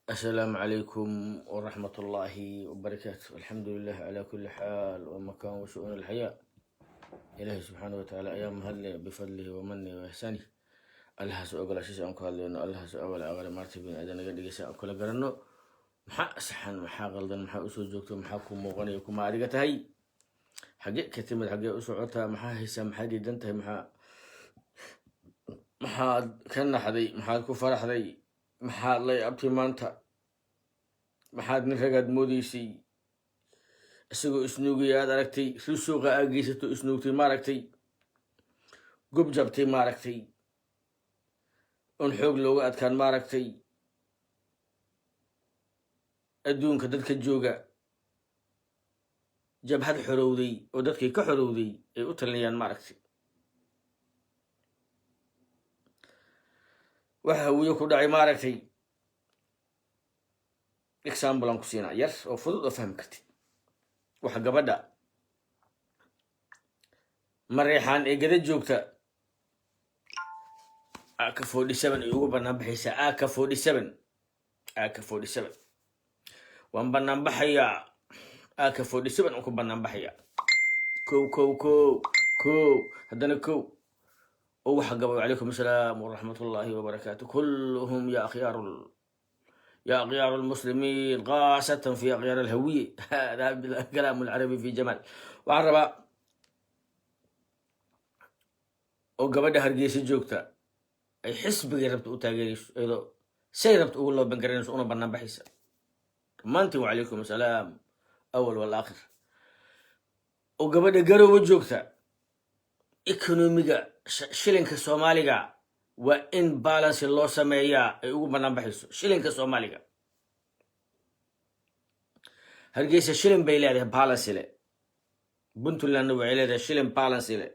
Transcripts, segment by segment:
Asalaamu calaykum waraxmat ullaahi wabarakaatu. Alxamdu lilah calaa kuli xaal wamakan washu'uun alxayaa. Ilaahay subxaana watacaala ayaa mahadle, bifadlihi wamanihi waixsanih. Allahaas ogolaashiisa aan ku hadlayno, Allahaas awala aqale maarta bin aadan naga dhigaysa aan kula garanno maxaa saxan, maxaa qaldan, maxaa usoo joogto, maxaa ku muuqanaya, kuma adiga tahay, xagee ka timid, xagee u socotaa, maxaa haysaa, maxaa diidan tahay, maxaad ka naxday, maxaad ku faraxday, maxaad lay abtay maanta, maxaad nin ragaad moodeysay isagoo isnuugaya aad aragtay, si suuqa aa geysato isnuugtay, maaragtay, gob jabtay, maaragtay, on xoog looga adkaan, maaragtay, adduunka dadka jooga jabhad xorowday oo dadkii ka xorowday ay u talinayaan, maaragtay, waxa Hawiye ku dhacay, maaragtay. Example aan ku siinaa yar oo fudud oo fahmi kartid. Waxa gabadha Mareexaan ee Gada joogta AK-47 ay ugu banaan baxaysaa, AK-47, AK-47 waan banaan baxayaa, AK-47 aan ku banaan baxayaa, kow kow kow kow, haddana kow oo waxa gabay. Calaykum asalaam waraxmat ullahi wabarakaatu. Kulluhum ya akhyaar, يا أغيار المسلمين، خاصة في أغيار الهوية. هذا الكلام العربي في جمال. Waxaan rabaa oo gabadha Hargeysa joogta ay xisbigay rabta u taageerayso, iyadoo say rabta ugu loo bangaranayso una banaan baxaysa dhammaantiin. Wacalaykum asalaam awal walaakhir. Oo gabadha Garowe joogta economiga shilinka Soomaaliga waa in balance loo sameeyaa ay ugu banaan baxayso. Shilinka Soomaaliga, Hargeysa shilin bay leedahay balance le, Puntlandna waxay leedahay shilin balance le.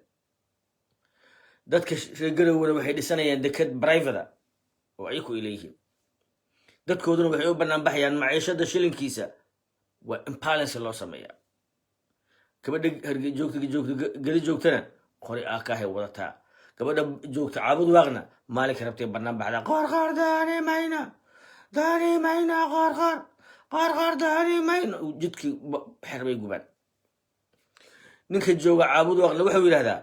Dadka reer Garowena waxay dhisanayaan deked private oo ayaku ay leeyihiin. Dadkooduna waxay u banaan baxayaan maciishada shilinkiisa waa in balance loo sameeyaa. Gabadha Harge joogta, joogta Gada joogtana qori aakaahay wadataa. Gabadha joogta Caabud Waaqna maalinka rabtay banaan baxdaa. Qoor Qoor daani mayna, daani mayna, Qoor Qoor, Qoor Qoor daani mayna. Jidkii xer bay gubaan. Ninka jooga Caabud Waaqna wuxuu yidhahdaa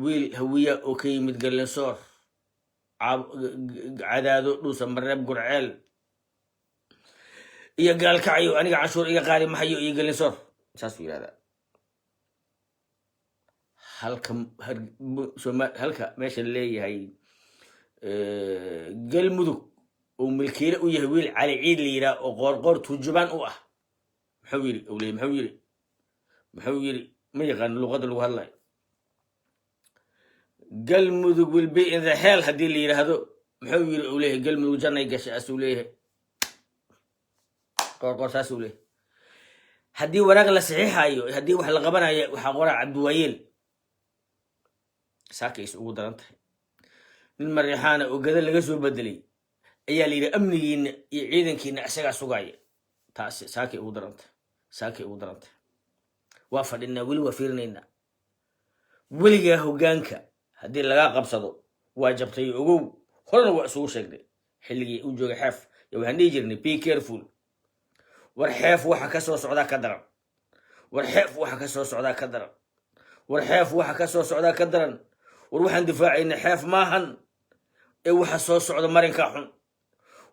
wiil Hawiya oo ka yimid Galinsoor, Cadaado, Dhuusa Mareeb, Gurceel iyo Gaalkacyo, aniga canshuur iga qaadi mahayo iyo Galinsoor, saasuu yidhahdaa. Halka halka meesha leeyahay Galmudug uu milkiile u yahay wiil Cali Ciid la yidhaah oo Qoorqoor turjubaan u ah, muxuu yidhi? Uu leeyahy, muxuu yidhi? Muxuu yidhi? Ma yaqaan luqadda lagu hadlayo. "Galmudug will be in the hell" haddii la yidhaahdo, muxuu yidhi? Uu leeyahay Galmudug jannay gashay, asuu leeyahay Qoorqoor, saasuu leeyahay. Haddii waraaq la saxiixayo, haddii wax la qabanayo, waxaa qoraa Cabdiwaayeel. Saakays ugu daran tahay nin Mareexaana oo Gada laga soo bedelay ayaa la yidhi amnigiina iyo ciidankiina isagaa sugaaya. Taas saakay ugu daran tahay, saakay ugu daran tahay. Waa fadhinaa, weli waa fiirinaynaa. Weligaa hoggaanka haddii lagaa qabsado waa jabtay, ogow. Horena waa isugu sheegnay xilligii uu joogay Xeef ya, waxaan dhihi jirnay, "Be careful." War Xeef waxa ka soo socdaa ka daran, war Xeef waxa ka soo socdaa ka daran, war Xeef waxa ka soo socdaa ka daran. War waxaan difaacayna Xeef maahan ee waxa soo socda marinkaa xun.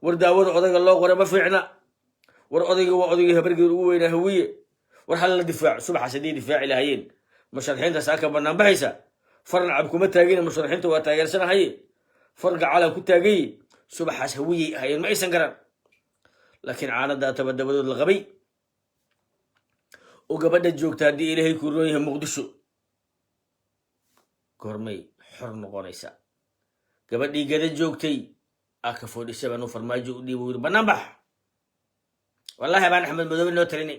War daawada odayga loo qoray ma fiicna. War odayga waa odaygii Habargeed ugu weynaa Hawiye. War hal la difaaco. Subaxaas haddii difaaci lahayeen musharaxiinta saaka banaan baxaysa, farna cab kuma taagin. Musharaxiinta waa taageersanahaye, farga calan ku taagaye. Subaxaas Hawiyey ahayeen ma aysan garan, laakiin caanadaa tabadabadood la qabay. Oo gabadha joogta, haddii Ilaahay kuu roon yahay, Muqdisho goormay xor noqonaysaa? Gabadhii Gada joogtay AK-47 uu Farmaajo u dhiibo, yiri, "Bannaan bax." Wallahi baan Axmed Madoobe noo talinay.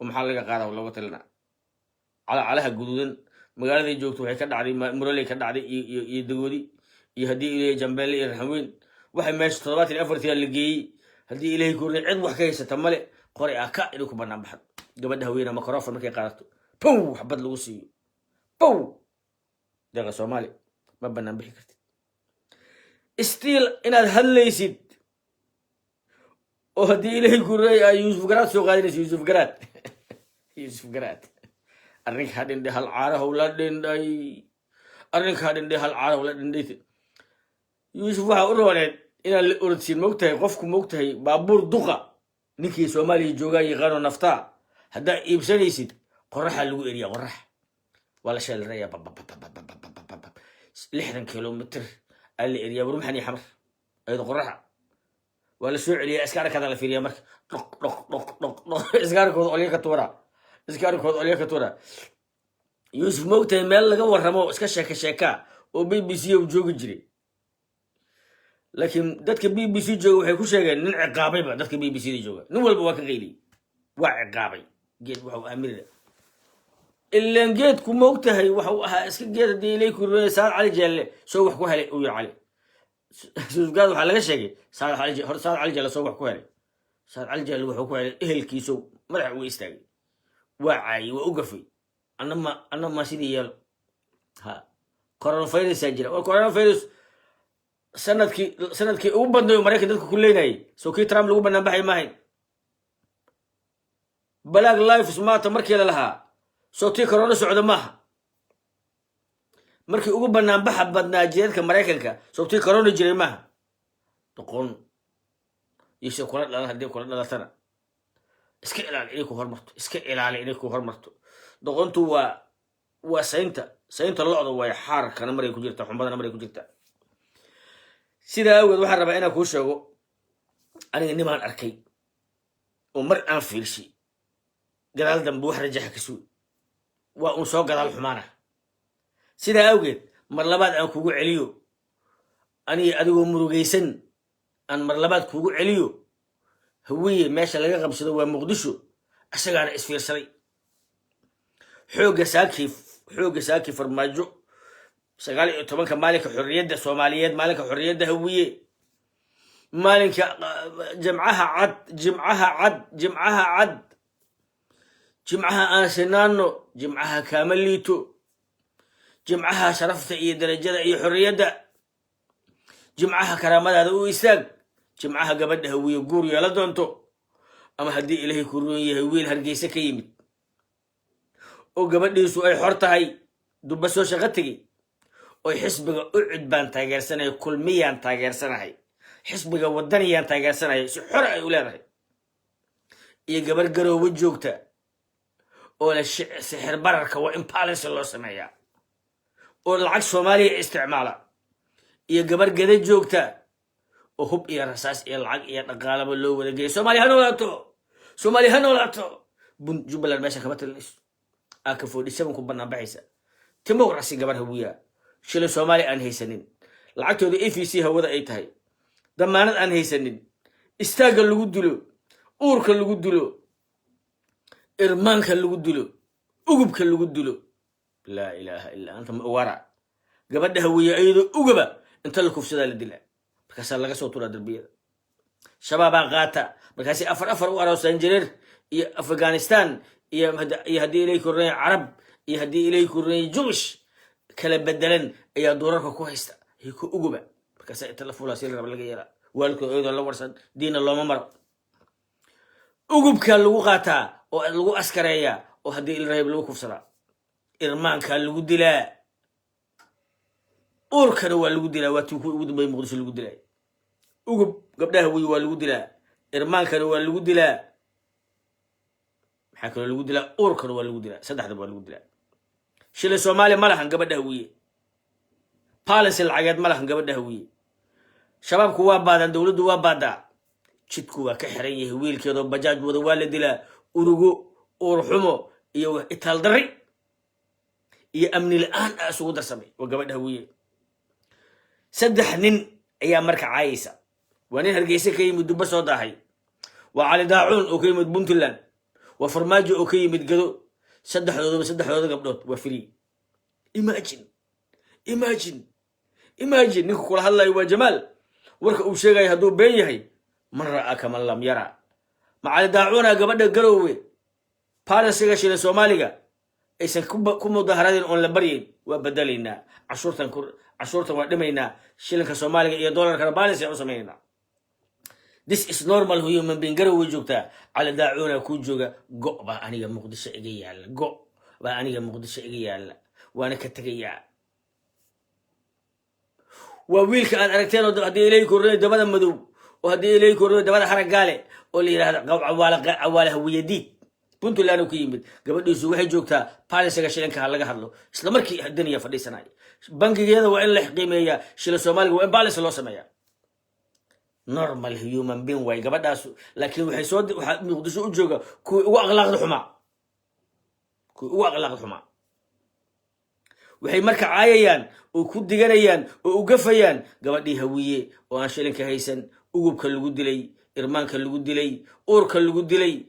Oo maxaa laga qaada looga talinaa? Calaha guduudan magaaladay joogto waxay ka dhacday Muraley ka dhacday iyo Dagoodi iyo haddii Ilaahay Jambeelle iyo Raxanweyn. Waxay meesha 74-tii la geeyey, haddii Ilaahay ku cid wax ka haysata male. Qori aka inuu ku bannaan baxdo. Gabadha haweena microphone markay qaadato, pow, xabad lagu siiyo, pow. Deeqa Soomaali ma bannaan bixi kartid. Still inaad hadlaysid. Oo haddii Ilaahay kureey ay Yuusuf Garaad soo qaadinayso. Yuusuf Garaad, Yuusuf Garaad, arrinkaa dhindhay, hal caarahow la dhindhay. Arrinkaa dhindhay, hal caarahow la dhindhay. Yuusuf waxaa u rooneed inaan la orodsiin. Mogtahay qofku, mogtahay baabuur duqa, ninkii Soomaaliya joogaa yaqaano naftaa. Haddaa iibsanaysid, qoraxaa lagu eriyaa, qorax waa la sheelarayaa, babababababababab, 60 kilomitr aa la eriyaa, warmaxan iyo Xamar ayado qoraxa waa la soo celiyaa. Iskaarkaada la fiiriyaa marka, dhoq dhoq dhoq dhoq dhoq, iskaarkooda olya ka tuura, iskaarkooda olya ka tuura. Yuusuf, mogtahay meel laga warramo, iska sheeka sheekaa oo BBC u joogi jiray, laakiin dadka BBC jooga waxay ku sheegeen nin ciqaabayba. Dadka BBC da jooga nin walba waa ka qayliyey, waa ciqaabay. Geed waxau aaminina ilan geedku, moogtahay, waxau ahaa iska geed. Haddii ilay kurmey, Saad Cali Jeelle soo wax ku helay uu yiri. Cali Suufgaad waxaa laga sheegay Saad Cali hor, Saad Cali Jeelle soo wax ku helay. Saad Cali Jeelle wuxuu ku helay ehelkiisow madaxa uga istaagay, waa caayey, waa u gafay. Anna ma sidii yeelo? Ha, coronavirusaa jira. War coronavirus sanadkii ugu badnay oo Maraykan dadka ku leynayay, soo kii Trump lagu banaan baxay maahayn? Black Lives Matter markii la lahaa, soo tii corona socda maaha? Markii ugu banaanbaxa badnaa jidadka Maraykanka, soo tii corona jiray maaha? Doqon yose kula dhalan. Haddii kula dhalatana, iska ilaali inay ku hormarto, iska ilaali inay ku hormarto. Doqontu waa saynta lo'da, way xaarkana maray ku jirta, xumbadana maray ku jirta. Sidaa awgeed waxaan rabaa inaan kuu sheego, aniga nimaan arkay oo mar aan fiirshay, gadaal dambe wax rajaxa ka sugi, waa uun soo gadaal xumaana. Sidaa awgeed mar labaad aan kugu celiyo, aniga adigoo murugaysan aan mar labaad kugu celiyo: Hawiye meesha laga qabsado waa Muqdisho, isagaana isfiirsaday. Xoogga saaki Farmaajo, 19-ka, maalinka xorriyadda Soomaaliyeed, maalinka xorriyadda Hawiye, maalinka Jimcaha cad, Jimcaha cad, Jimcaha cad, Jimcaha aan sinaano, Jimcaha kaama liito, Jimcaha sharafta iyo darajada iyo xorriyadda, Jimcaha karaamadaada u istaag, Jimcaha gabadha Hawiye guur yeela doonto, ama haddii Ilaahay ku roon yahay wiil Hargeysa ka yimid oo gabadhiisu ay xor tahay, dubba soo shaqo tegey, oy xisbiga UCID baan taageersanahay, Kulmiyaan taageersanahay, xisbiga Wadaniyaan taageersanahay, si xor ay u leedahay, iyo gabar Garoobo joogta oo leh sixir bararka waa in balance loo sameeyaa, oo lacag Soomaaliya isticmaala, iyo gabar Gada joogta oo hub iyo rasaas iyo lacag iyo dhaqaalaba loo wada geeya. Soomaaliya ha noolaato, Soomaaliya ha noolaato. Jubbaland meesha kama talinayso. AK-47 ku banaan baxaysa democracy. Gabar Hawiya, shilin Soomaaliya aan haysanin, lacagtooda EVC hawada ay tahay, damaanad aan haysanin, istaagga lagu dilo, uurka lagu dilo, irmaanka lagu dilo, ugubka lagu dilo. Laa ilaaha illaa anta. Ma ogara gabadha Hawiye iyadoo ugaba inta la kufsadaa la dilaa, markaasaa laga soo turaa darbiyada, Shabaabaa qaata, markaasi afar afar u aroosaan, jareer iyo Afghanistan iyo haddii Ilay kornay Carab iyo haddii Ilay kornay Jewish kala bedelan ayaa duurarka ku haysta ku uguba. Markaasaa inta la fulaa si la raba laga yeelaa, waalidkood iyadoo la warsan, diinna looma maro. Ugubkaa lagu qaataa oo lagu askareeyaa, oo haddii ilrahib lagu kufsadaa, irmaankaa lagu dilaa, uurkana waa lagu dilaa. Waa tii kuwi ugu dambeeyay Muqdisho lagu dilay. Ugub gabdhaha wey waa lagu dilaa, irmaankana waa lagu dilaa, maxaa kaloo lagu dilaa? Uurkana waa lagu dilaa. Saddexdaba waa lagu dilaa. Shilin Soomaaliya ma lahan gabadha Hawiye, balance lacageed ma lahan gabadha Hawiye. Shabaabku waa baadaan, dowladdu waa baadaa, jidku waa ka xiran yahay. Wiilkeedoo bajaaj wada waa la dilaa. Urugo, uurxumo iyo itaaldarri iyo amni la-aan a isugu darsamay waa gabadha Hawiye. Saddex nin ayaa marka caayaysa. Waa nin Hargeysa ka yimid, Dubba soo daahay, waa Cali Daacuun oo ka yimid Puntland, waa Farmaajo oo ka yimid Gado. Saddexdoodaba, saddexdooda gabdhood waa free. Imagine, imagine, imagine! Ninka kula hadlayo waa Jamaal. Warka uu sheegayo hadduu been yahay, man ra'aa kaman lam yara. Ma Cali Daacuuna gabadha Garoowe balance-iga shilin Soomaaliga aysan ku mudaharadin oon la baryayn? Waa bedelaynaa cashuurtan, cashuurtan waa dhimaynaa, shilinka Soomaaliga iyo dollarkana balance aan u samaynaynaa. This is normal human being. Garow way joogtaa, Cali Daacuuna kuu jooga. Go' baa aniga Muqdisho iga yaalla, go' baa aniga Muqdisho iga yaalla, waana ka tegayaa. Waa wiilka aad aragteen oo haddii ilay kornay dabada madow, oo haddii ilay kornay dabada haragaale, oo la yidhahdo Cawaale, Cawaale Hawiyadiid. Puntland uu ka yimid. Gabadhiisu waxay joogtaa balisiga shilinka ha laga hadlo. Isla markii daniya fadhiisanaya, bangigeeda waa in la qiimeeyaa, shilin Soomaaliga waa in balis loo sameeyaa. Normal human being waay gabadhaasu, laakiin waxay soo waxaa Muqdisho u jooga kuwii ugu akhlaaqda xumaa, kuwii ugu akhlaaqda xumaa. Waxay marka caayayaan oo ku diganayaan oo u gafayaan gabadhii Hawiye oo aan shilinka haysan, ugubka lagu dilay, irmaanka lagu dilay, uurka lagu dilay,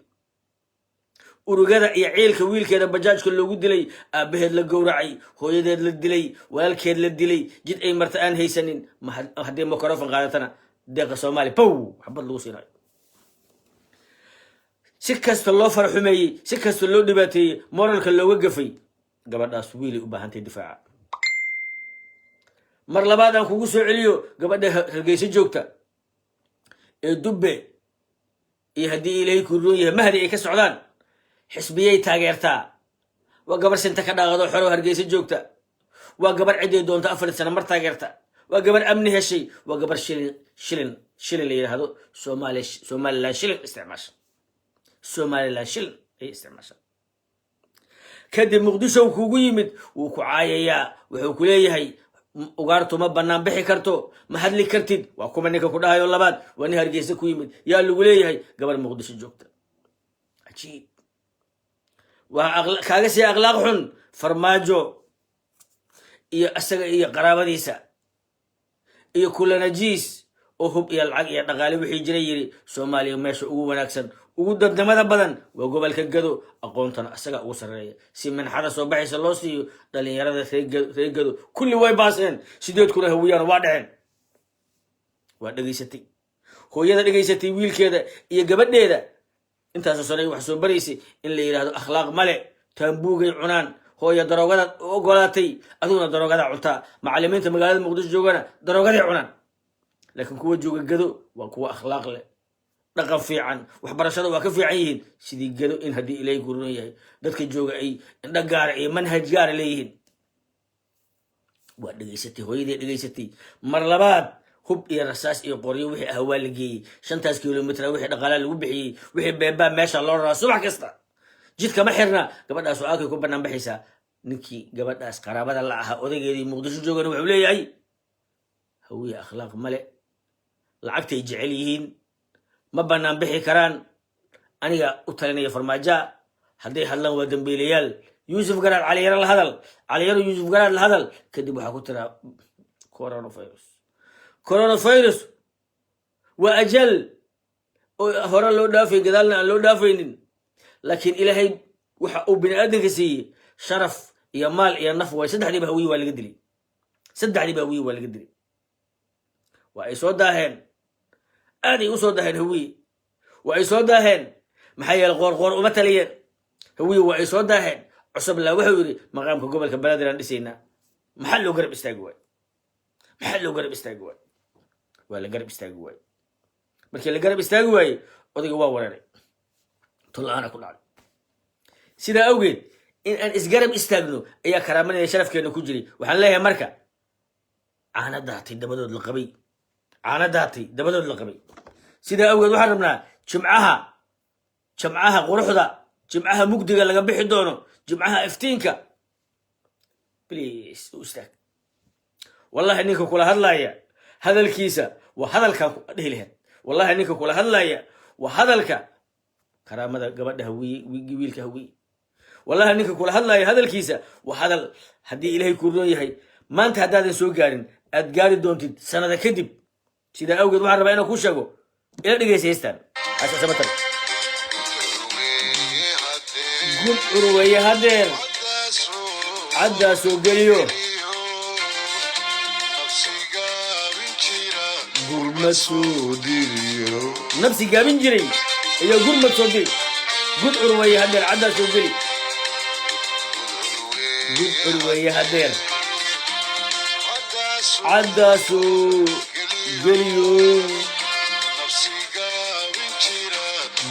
urugada iyo ciilka wiilkeeda bajaajka loogu dilay, aabaheed la gowracay, hooyadeed la dilay, walaalkeed la dilay, jid ay marta aan haysanin. Haddii microphone qaadatana, deeqa Soomaaliya bow xabad lagu siinayo. Si kasta loo faraxumeeyey, si kasta loo dhibaateeyey, moralka looga gafay, gabadhaas wiilay u baahantay difaaca. Mar labaad aan kugu soo celiyo, gabadha Hargeysa joogta ee Dubbe iyo haddii Ilaahay ku roon yahay Mahdi ay ka socdaan, xisbiyay taageertaa. Waa gabar sinta ka dhaaqado xoro Hargeysa joogta. Waa gabar ciday doonto 4 sano mar taageerta. Waa gabar amni heshay. Waa gabar shilin shilin shilin la yidhaahdo Soomaaliya, Somaliland shilin isticmaasha, Somaliland shilin ay isticmaasha. Kadib Muqdisho kugu yimid, wuu ku caayayaa, wuxuu ku leeyahay ugaartu ma bannaan bixi karto, ma hadli kartid. Waa kuma ninka ku dhahayo labaad? Waa nin Hargeysa ku yimid. Yaa lagu leeyahay? Gabar Muqdisho joogta. Cajiib. Waa kaaga sii akhlaaq xun Farmaajo iyo isaga iyo qaraabadiisa iyo kulanajiis oo hub iyo lacag iyo dhaqaale wixii jira yiri Soomaaliya meesha ugu wanaagsan, ugu dadnimada badan waa gobolka Gado, aqoontana isaga ugu sarreeya, si minxada soo baxaysa loo siiyo dhalinyarada reer Gado. Kulli way baaseen, 8,000 Hawiyaan waa dhaceen. Waa dhegaysatay hooyada, dhegaysatay wiilkeeda iyo gabadheeda intaasoo sane wax soo baraysay in la yidhahdo akhlaaq male, taambuugay cunaan. Hooya, daroogada u ogolaatay, adiguna daroogada cuntaa. Macalimiinta magaalada Muqdisho joogana daroogaday cunaan, laakiin kuwa jooga Gado waa kuwa akhlaaq leh, dhaqan fiican, waxbarashada waa ka fiican yihiin. Sidii Gado in haddii Ilaahay kurunan yahay dadka jooga ay indho gaara iyo manhaj gaara leeyihiin. Waa dhegaysatay hooyadii, dhegaysatay. Mar labaad hub iyo rasaas iyo qoryo wixii ah waa la geeyey. 5taas kilomitr wixii dhaqaalaa lagu bixiyey, wixii beebaa meesha loo raraa subax kasta, jidka ma xirna. Gabadhaas oo aakay ku banaan baxaysaa. Ninkii gabadhaas qaraabada la ahaa, odaygeedii Muqdisho joogana, wuxuu leeyahay Hawiye akhlaaq male, lacagtay jecel yihiin, ma banaan bixi karaan. Aniga u talinaya Farmaajoa, hadday hadlaan waa dambiilayaal. Yuusuf Garaad, Caliyaro la hadal, Caliyaro Yuusuf Garaad la hadal. Kadib waxaa ku tiraa coronavirus, coronavirus waa ajal oo hore loo dhaafay, gadaalna aan loo dhaafaynin, laakiin Ilaahay waxa uu bini aadamka siiyey sharaf iyo maal iyo naf waay. Saddexdiiba Hawiye waa laga dilay, saddexdiiba Hawiye waa laga dilay. Waa ay soo daaheen, aaday u soo daaheen Hawiye, waa ay soo daaheen. Maxaa yeele, Qoorqoor uma taliyeen Hawiye. Waa ay soo daaheen. Cusublaa wuxuu yidhi maqaamka gobolka Banaadir aan dhisaynaa. Maxaa loo garab istaagi waay? Maxaa loo garab istaagi waay? Waa la garab istaagi waay. Markii la garab istaagi waayey, odayga waa wareeray, tol-aana ku dhacday. Sidaa awgeed in aan isgarab istaagno ayaa karaamadeenna, sharafkeena ku jiray. Waxaan leeyahay marka, caana daatay dabadood la qabay, caana daatay dabadood la qabay. Sidaa awgeed waxaan rabnaa Jimcaha, Jimcaha quruxda, Jimcaha mugdiga laga bixi doono, Jimcaha iftiinka, please u istaag. Wallahi ninka kula hadlaya hadalkiisa waa hadalkaan ku dhihi lahayd. Wallahi ninka kula hadlaya waa hadalka karaamada gabadha Hawiye, wiilka Hawiye. Wallahi ninka kula hadlaya hadalkiisa waa hadal haddii Ilaahay kuu roon yahay maanta haddaadan soo gaarin, aad gaari doontid sanada kadib. Sidaa awgeed waxaan rabaa inaan kuu sheego, ila dhegeysa heystaan xasan. Gud urweeye hadeer caddaa soo geliyo, gurmad soo diriyo. Nabsi gaabin jiray ayaa gurmad soo diri. Gud curweeye hadeer caddaa soo geli, gud curweeye hadeer caddaa soo geliyo.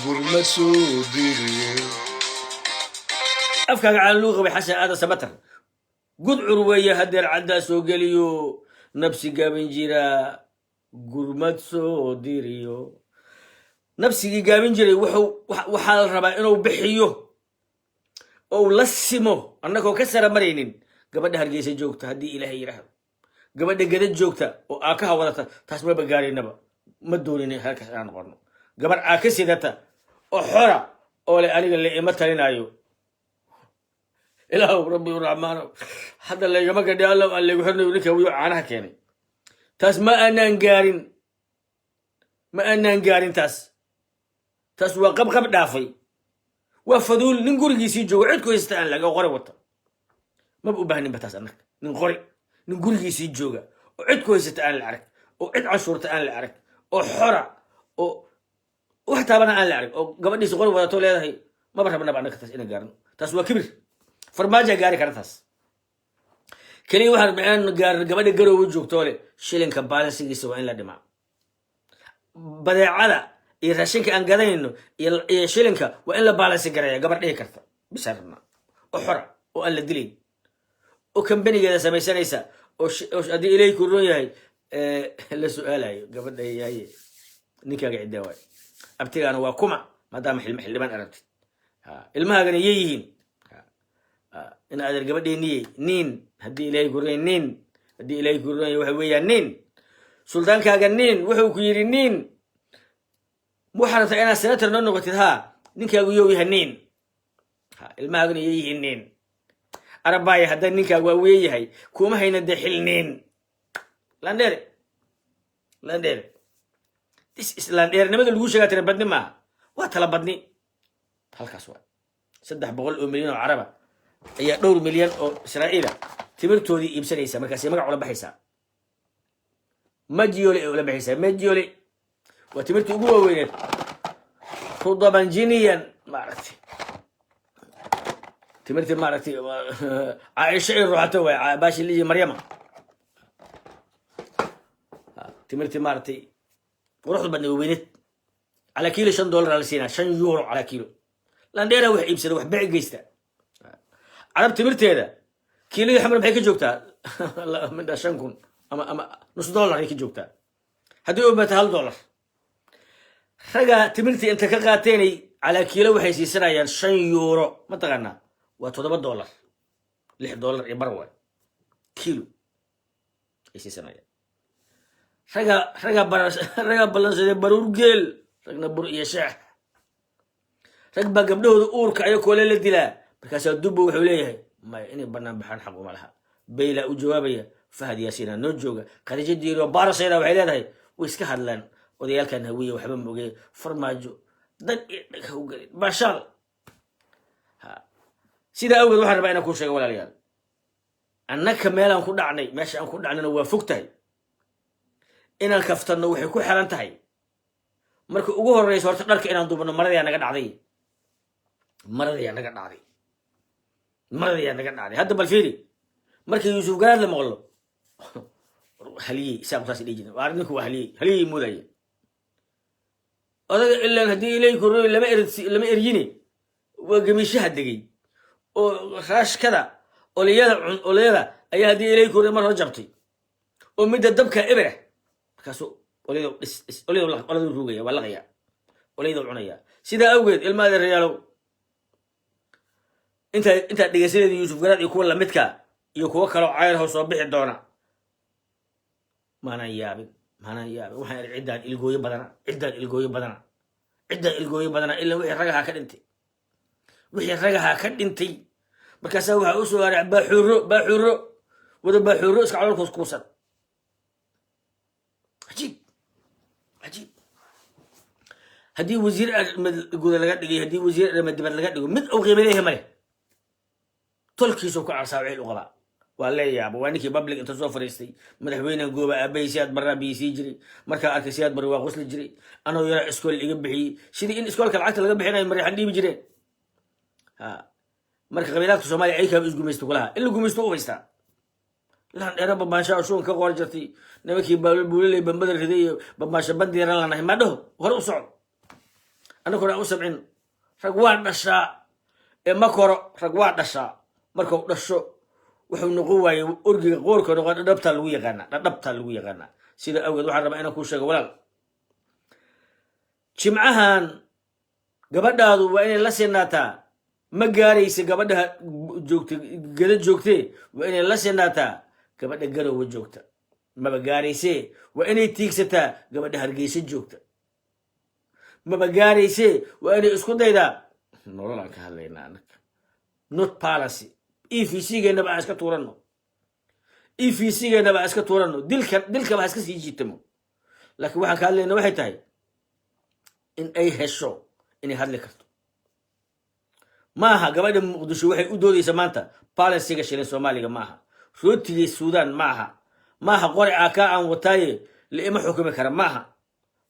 Gurmad soo diriyo. Afkaaga caan luu qabay, Xasan Aadan Samatar, gudcur weeye hadeer, caddaa soo geliyo, nabsi gaabin jira, gurmad soo diriyo. Nabsigii gaabin jiray wuxuu waxaa la rabaa inuu bixiyo ou la simo, annagoo ka sara maraynin gabadha Hargeysa joogta, haddii Ilaahay yidhaahdo, gabadha Gada joogta oo aakaha wadata. Taas maba gaaraynaba, ma doonina halkaas inaan noqono. Gabar aaka sidata oo xora oo le aniga la ima talinayo, Ilaahu Rabbi Raxmaano, hadda laygama gadhi, Alla aan laygu xirnayo, ninka wiyo caanaha keenay. Taas ma aanaan gaarin, ma aanaan gaarin taas. Taas waa qabqab dhaafay, waa faduul. Nin gurigiisii joogo, cid ku haysta aan laga, qori wata, maba u baahninba taas annaga. Nin qori, nin gurigiisii jooga oo cid ku haysata aan la arag, oo cid canshuurta aan la arag, oo xora, oo wax taabana aan la arag, oo gabadhiisa qori wadato leedahay, maba rabnaba annaga taas inaan gaarno. Taas waa kibir, Farmaajaa gaari kara. Taas keliya waxaan rabnaa inaan gaarno gabadha Garoowe joogtoo leh shilinka baalansigiisa waa in la dhimaa, badeecada iyo raashinka aan gadanayno iyo shilinka waa in la baalansi gareeya, gabar dhihi karta bisaan rabnaa, oo xora, oo aan la dilayn, oo kambanigeeda samaysanaysa, oo haddii Ilaahay ku ron yahay la su-aalayo gabadha yaye, ninkaaga ciddee waay, abtigaana waa kuma, maadaama xildhibaan aragtid. Ha, ilmahaagana yay yihiin. Ha, in adeer gabadheenniyey nin, haddii Ilaahay ku ron yahay, nin, haddii Ilaahay ku ron yahay, waxa weeyaan nin suldaankaaga, nin wuxuu ku yidhi, nin waxaad rabtaa inaad senator noo noqotid, haa, ninkaagu yow yahay nin, ha, ilmahaaguna yay yihiin nin arabaaya. Hadda ninkaagu waa weyn yahay, kuma hayna dee xil nin landheere, landheere. This is landheernimada lagu sheegaa. Tira badni maaha, waa tala badni. Halkaas waa 300 oo milyan oo Caraba ayaa dhowr milyan oo Israa'iila timirtoodii iibsanaysa. Markaasay magac ula baxaysaa, Majiole ay ula baxaysaa. Majiole waa timirtii ugu waaweyneed, rudabanjiniyan, maaragtay, timirtii, maaragtay, Caaisho ay ruuxato waay, baashi liyi Maryama, timirtii, maaragtay, quruxda badna, weyneed. Calaa kiilo $5 la siinaa, €5 calaa kiilo. Landheera wax iibsada, wax bec geysta. Carab timirteeda kiiladii Xamar maxay ka joogtaa? Midha 5,000 ama nus dollar ay ka joogtaa, haddii u bata $1. Raga timirtii inta ka qaateenay calaa kiilo waxay siisanayaan €5. Mataqaanaa? Waa $7, $6 iyo bar waay kiilo ay siisanayaan. Raga ballansaday baruur geel, ragna bur iyo sheex. Rag baa gabdhahooda uurka ayakoole la dilaa. Markaasaa Dubbo wuxuu leeyahay maya, inay banaan baxaan xaq uma laha. Baylaa u jawaabaya, Fahad Yaasiina noo jooga, Khadiijo Diiro baarasayda waxay leedahay way iska hadlaan odayaalkan Hawiye, waxba moogee, Farmaajo dan iyo dhag ha u gelin baashaal. Ha, sidaa awgeed waxaan rabaa inaan kuu sheego, walaalayaal, annaka meelaan ku dhacnay, meesha aan ku dhacnayna waa fog tahay. Inaan kaftanno waxay ku xiran tahay marka ugu horeysa horta dharka inaan duubano. Maradayaa naga dhacday, maradayaa naga dhacday, maradayaa naga dhacday. Hadda bal fiiri, markii Yuusuf Garaad la maqlo, haliyey isaaqu saas dhihi jiren. Waa ninku waa haliyey, haliyey moodaya odaga ilan haddii Ilay koro lama er, lama eryine, waa gemiishaha degay oo raashkada oliyada cun, oliyada ayaa haddii Ilay koro mar hore jabtay, oo midda dabka ebera. Markaasuu olyada dhis dhis, olyada olyada ruugaya, waa laqaya, olyada cunaya. Sidaa awgeed, ilma adeerayaalow, intaa dhegeysadeeda Yuusuf Garaad iyo kuwa lamidka iyo kuwo kaloo cayrho soo bixi doona, maanaan yaabin, maanaan yaabin. Waxaan idhi ciddaan ilgooyo badana, ciddaan ilgooyo badana, ciddaan ilgooyo badana. Ilaa wixii ragahaa ka dhintay, wixii ragahaa ka dhintay. Markaasaa waxaa u soo haray baaxuuro, baaxuuro wada, baaxuuro iska caloolkoos kuusan. Cajiib, cajiib. Haddii wasiir guda laga dhigay, haddii wasiir arrimo dibad laga dhigo, mid uu qiimo leeyahay male. Tolkiisuu ka carsaa, ceel u qabaa. Waa leeyaaba, waa ninkii public inta soo fariistay, madaxweynehan gooba, aabahay Siyaad Barraa biyay sii jiray, markaa arkay Siyaad Barre waa qosli jiray, anoo yaraa iskool iga bixiyey, sidii in iskoolka lacagta laga bixinayo Mareexan dhiibi jireen. Ha, marka qabiilaadka Soomaaliya ay kaaba isgumaysto kulaha, in la gumaysto u haystaa. Laan dheero bambaansha ashuun ka qor jirtay, nimankii buulaley bambada riday iyo bambaansha bandiiran lanahay. Ma dhaho hore u socdo. Annaguna aan u sabcino. Rag waa dhashaa ee ma koro. Rag waa dhashaa. Markau dhasho wuxuu noqon waayey orgiga qoorka noqon. Dhadhabtaa lagu yaqaanaa, dhadhabtaa lagu yaqaanaa. Sida awgeed waxaan rabaa inaan kuu sheego, walaal, Jimcahan gabadhaadu waa inay la sinaataa. Ma gaaraysa gabadha joogta Gada joogtee, waa inay la sinaataa gabadha Garowa joogta. Maba gaaraysee, waa inay tiigsataa gabadha Hargeysa joogta. Maba gaaraysee, waa inay isku daydaa. Nolol aan ka hadlaynaa annaga, not policy. EVC geenaba aan iska tuuranno, EVC geenaba aan iska tuuranno, dilka dilkaba ha iska sii jiitamo. Laakiin waxaan ka hadlayna waxay tahay in ay hesho inay hadli karto. Maaha gabadha Muqdisho waxay u doodaysa maanta policyga shilin Soomaaliga, maaha rootigii Suudaan, maaha, maaha qori aakaa aan wataaye la ima xukumi kara, maaha,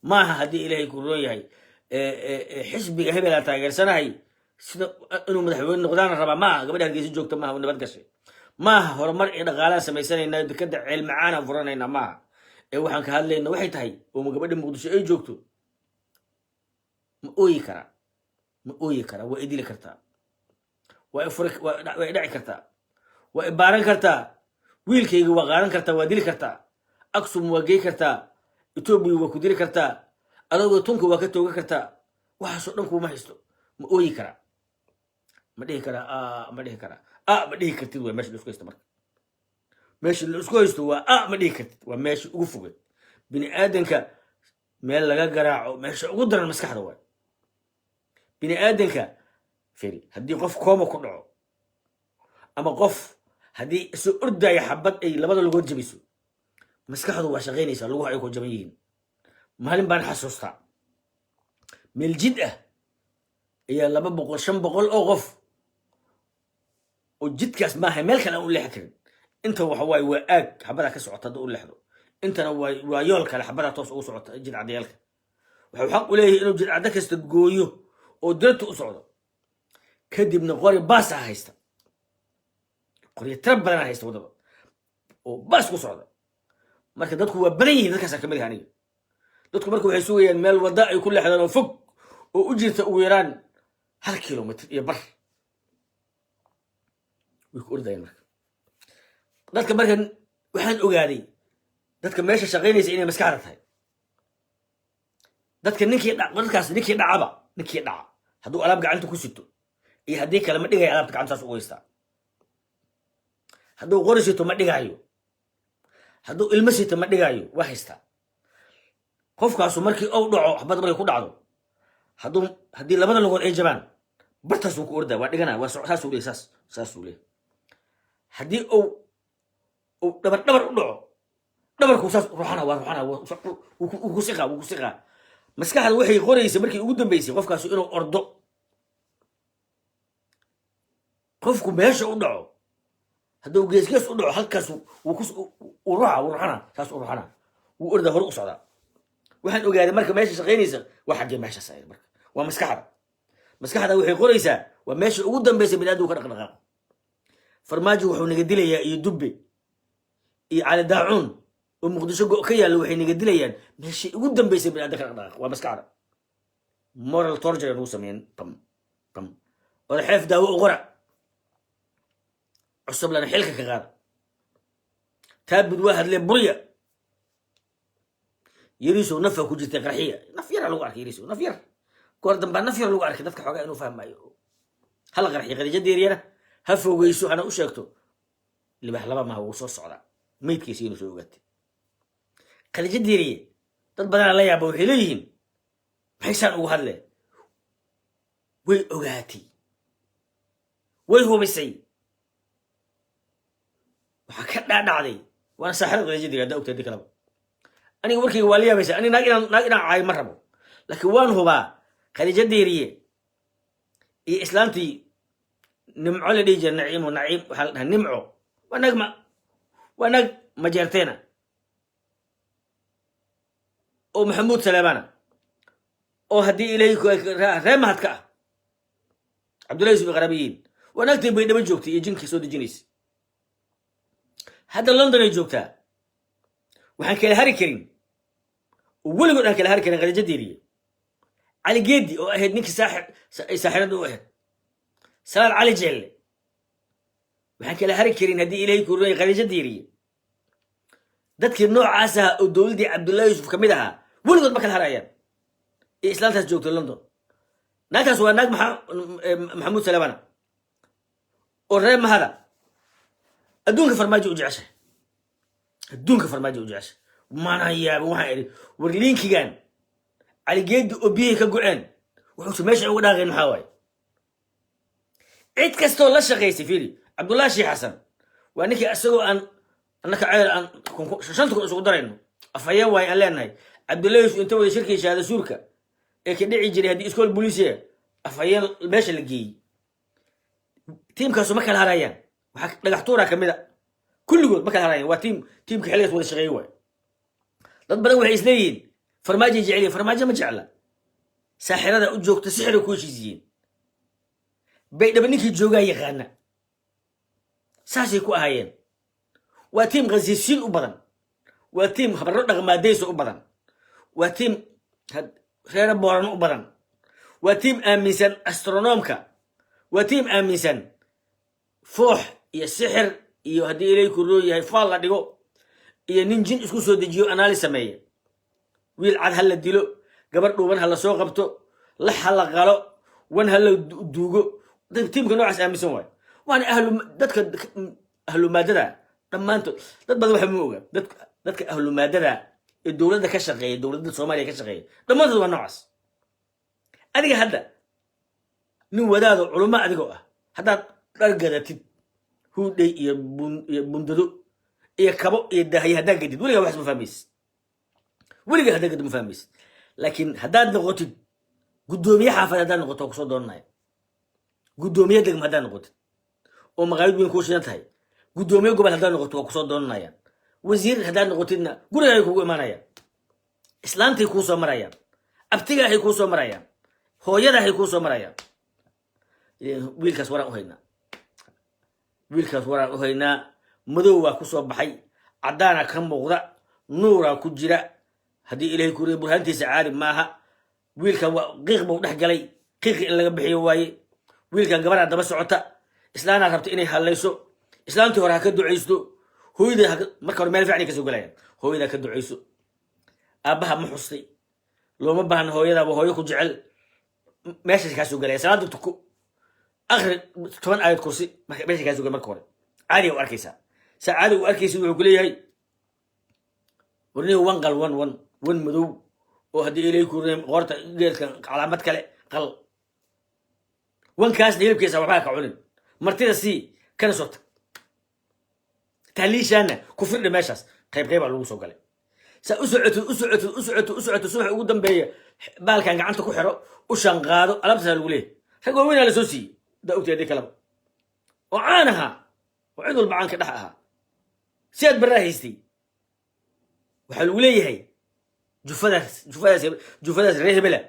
maaha haddii Ilaahay ku roon yahay xisbiga hebel aan taageersanahay sida inuu madaxweyne noqdaana rabaa, maaha. Gabadha Hargeysa joogta maaha nabad gashay, maaha horumar iyo dhaqaalaan samaysanaynaa, dekada Ceel Macaanaan furanaynaa, maaha. Ee waxaan ka hadlayna waxay tahay oo gabadha Muqdisho ay joogto ma ooyi karaa? Ma ooyi karaa? Waa idili kartaa, waa ifuri, waa idhaci kartaa, waa ibaaran kartaa, wiilkayga waa qaadan kartaa, waa dili kartaa, Aksum waa gey kartaa, Etoobiya waa ku dili kartaa, adagoo tunka waa ka tooga kartaa. Waxaasoo dhan kuuma haysto. Ma ooyi karaa? Ma dhihi karaa? A ma dhihi karaa? A ma dhihi kartid. Waa meesha la isku haysto. Marka meesha la isku haysto waa a ma dhihi kartid. Waa meesha ugu fogay bini aadanka meel laga garaaco, meesha ugu daran maskaxda waay bini aadanka. Feri haddii qof kooma ku dhaco ama qof haddii isoo ordaya xabad ay labada lugood jabiso, maskaxdu waa shaqaynaysaa, luguhu ay ku jaban yihiin. Maalin baan xasuustaa, meel jid ah ayaa 200, 500 oo qof oo jidkaas maaha, meel kale aan u leexan karin. Inta waxa waaye waa aag xabadaa ka socota hadda u leexdo, intana waa yool kale, xabadaa toos ugu socota jid caddayaalka. Wuxuu xaq u leeyahay inuu jid caddo kasta gooyo oo dirta u socdo. Kadibna qori baasa haysta, qoryo tira badanaa haysta waddada oo baas ku socda. Marka dadku waa badan yihiin, dadkaasaa kamid ah aniga. Dadku marka waxay sugayaan meel wadda ay ku leexdaan oo fog oo u jirta ugu yaraan 1.5 kilomitr. Way ku ordayaan. Marka dadka, marka waxaan ogaaday dadka meesha shaqaynaysa inay maskaxda tahay dadka. Ninkii dadkaas, ninkii dhacaba, ninkii dhaca hadduu alaab gacanta ku sito iyo haddii kale, ma dhigayo alaabta gacanta, saas ugu haystaa. Hadduu qori sito, ma dhigaayo. Hadduu ilmo sito, ma dhigaayo, waa haystaa. Qofkaasu markii ou dhaco, xabad markay ku dhacdo, haddii labada lugood ay jabaan, bartaasuu ku ordaa, waa dhigana, waa saasuu leey, saas saasuu leey. Haddii uu dhabar dhabar u dhaco, dhabarku saas ruuxana, waa ruuxana, wuu ku siqaa, wuu ku siqaa. Maskaxda waxay qoraysa markii ugu dambeysay qofkaasu inuu ordo. Qofku meesha u dhaco, hadduu geesgees u dhaco, halkaas wuu ku wuu ruuxa, wuu ruuxana, saas u ruuxana, wuu ordaa, hore u socdaa. Waxaan ogaaday marka meesha shaqaynaysa waa xaggee meeshaas ahayd. Marka waa maskaxda. Maskaxda waxay qoraysaa waa meesha ugu dambeysa biniadamku ka dhaqdhaqaaqo. Farmaajo wuxuu naga dilayaa iyo Dubbe iyo Cali Daacuun oo Muqdisho go ka yaalla, waxay naga dilayaan meeshii ugu dambeysay biniadam ka dhaqdhaqaaqo, waa maskaxda. Moral torture nagu sameeyeen. Bam bam, oda xeef daawo u qora cusub lana xilka ka qaada. Taabud waa hadlee burya. Yariisow nafa ku jirtay, qarxiya. Naf yara lagu arkay Yariisow, naf yar. Goor dambaa naf yar lagu arkay. Dadka xoogaa inuu fahmayo hala qarxiyo. Khadiija Deeriyana ha fogeyso, hana u sheegto libax laba maha, wuu soo socdaa, meydkiisa inuu soo ogaatay. Khadiija Deeriye dad badanaa la yaaba, waxay leeyihiin maxay saan ugu hadleen? Way ogaatay, way hubisay, waxaa ka dhaadhacday. Waana saaxirad Khadiija Deeriye, haddaa ogtay. Haddii kaleba aniga warkayga waa la yaabaysa. Ani naag inaan caayo ma rabo, laakiin waan hubaa Khadiija Deeriye iyo islaantii Nimco la dhihi jira, Naciimo, Naciim waxaa la dhahaa, Nimco waa naag ma waa naag Majeerteena oo Maxamuud Saleebana oo haddii Ilaahay ree Mahadka ah, Cabdullahi Yusuf qarabiyiin. Waa naagtii Baydhabo joogtay iyo jinkii soo dejinaysa. Hadda London ay joogtaa. Waxaan kala hari karin oo weligood aan kala hari karin Khadiija Deeriye. Cali Geedi oo ahayd ninkii saaxirada u ahayd, Salaad Cali Jeelle, waxaan kala hari karin haddii Ilaahay ku runay Khadiijo Diiriye. Dadkii noocaas ahaa oo dowladdii Cabdullahi Yuusuf ka mid ahaa weligood ma kala harayaan. Iyo islaantaas joogta London, naagtaas waa naag Maxamuud Salabana oo reer Mahada. Adduunka Farmaajo u jeceshahay, adduunka Farmaajo u jeceshahay. Mana yaabin. Waxaan idhi, war linkigan Caligeedi oo biyihii ka go-een wuxuuse meesha uga dhaaqeen maxaa waaye? Cid kastoo la shaqaysay, fiiri, Cabdullahi Sheekh Xasan waa ninkii isagoo aan annaka ceel aan 5000 isugu darayno, afhayeen waaye aan leenahay. Cabdullahi Yusuf inta wada shirkii shahaada suurka ee ka dhici jiray haddii iskool booliisiya afhayeen meesha la geeyey. Tiimkaasu ma kala harayaan. Waxaa Dhagax Tuuraa kamid a. Kulligood ma kala harayaan. Waa tiimka xilligaas wada shaqeeyey waay. Dad badan waxay isleeyihiin Farmaajoy jecel yihin. Farmaajo ma jecla. Saaxirada u joogta sixira ku heshiisiyiin. Baydhaba ninkii joogaa yaqaana saasay ku ahaayeen. Waa tiim khasiisiin u badan, waa tiim habarro dhaqmaadaysa u badan, waa tiim reera Boorano u badan, waa tiim aaminsan astronomka, waa tiim aaminsan foox iyo sixir iyo haddii Ilay ku roo yahay faal la dhigo iyo nin jin isku soo dejiyo anaali sameeya. Wiil cad ha la dilo, gabar dhuuban ha la soo qabto, lax ha la qalo, wan ha la duugo. Tiimka noocaas aaminsan waayo. Waana ahlu dadka ahlumaadada dhammaantood. Dad badan waxa ma oga, dadka ahlumaadada ee dowladda ka shaqeeya, dowladda Soomaaliya ka shaqeeya, dhammaantood waa noocaas. Adiga hadda nin wadaado culummo adigoo ah, haddaad dhar gadatid, huudhey iyo iyo bundado iyo kabo iyo dahye haddaad gadid, weligaa waxas ma fahmaysid. Weligaa haddaad gadid ma fahmaysid. Laakiin haddaad noqotid guddoomiye xaafad, haddaad noqoto, waa kusoo doonanaya. Guddoomiye degmo haddaad noqotid oo maqaayad weyn kuu shidan tahay, guddoomiye gobol haddaad noqoto, waa kusoo doonanayaan. Wasiir haddaad noqotidna gurigay kugu imanayaan, islaantay kuu soo marayaan, abtigaahay kuu soo marayaan, hooyadahay kuu soo marayaan. Wiilkaas waraan u haynaa, wiilkaas waraan u haynaa. Madow waa ku soo baxay, caddaana ka muuqda, nuuraa ku jira. Haddii Ilaahay kuriya burhaantiisa caadi maaha. Wiilkan waa qiiq buu dhex galay, qiiqi in laga bixiyo waaye. Wiilkan gabaraa daba socota, islaanaa rabta inay hadlayso. Islaantii hore ha ka ducaysto, hooyada marka hore meel fiican ay kasoo galayaan. Hooyada ka ducayso, aabbaha ma xustay, looma baahna, hooyadaaba hooyo ku jecel. Meeshaas kaa soo galaya. Salaada tuko, akri 10 aayad kursi. Marka meesha kaa soo galay, marka hore caadiga u arkaysaa, saa caadiga u arkaysa. Wuxuu ku leeyahay, warnihi, wan qal, wan wan wan madow oo haddii Ilay ku qoorta geedkan calaamad kale qal, wankaasna hilibkiisa waxbaa ka cunin, martida sii, kana soo tag, tahliishaana ku firdhi. Meeshaas qayb qaybaa lagu soo galay. Saa u socotid, u socotid, u socotid, u socotid, subax ugu dambeeya baalkan gacanta ku xiro, u shanqaado, alaabtaasaa lagu leeyahay. Rag waaweynaa la soo siiyey daa ogtay haddii kaleba oo caan ahaa oo cid walba caanka dhex ahaa. Si aad barraa haystay, waxaa lagu leeyahay jufadaas, jufadaas, jufadaas reer hebela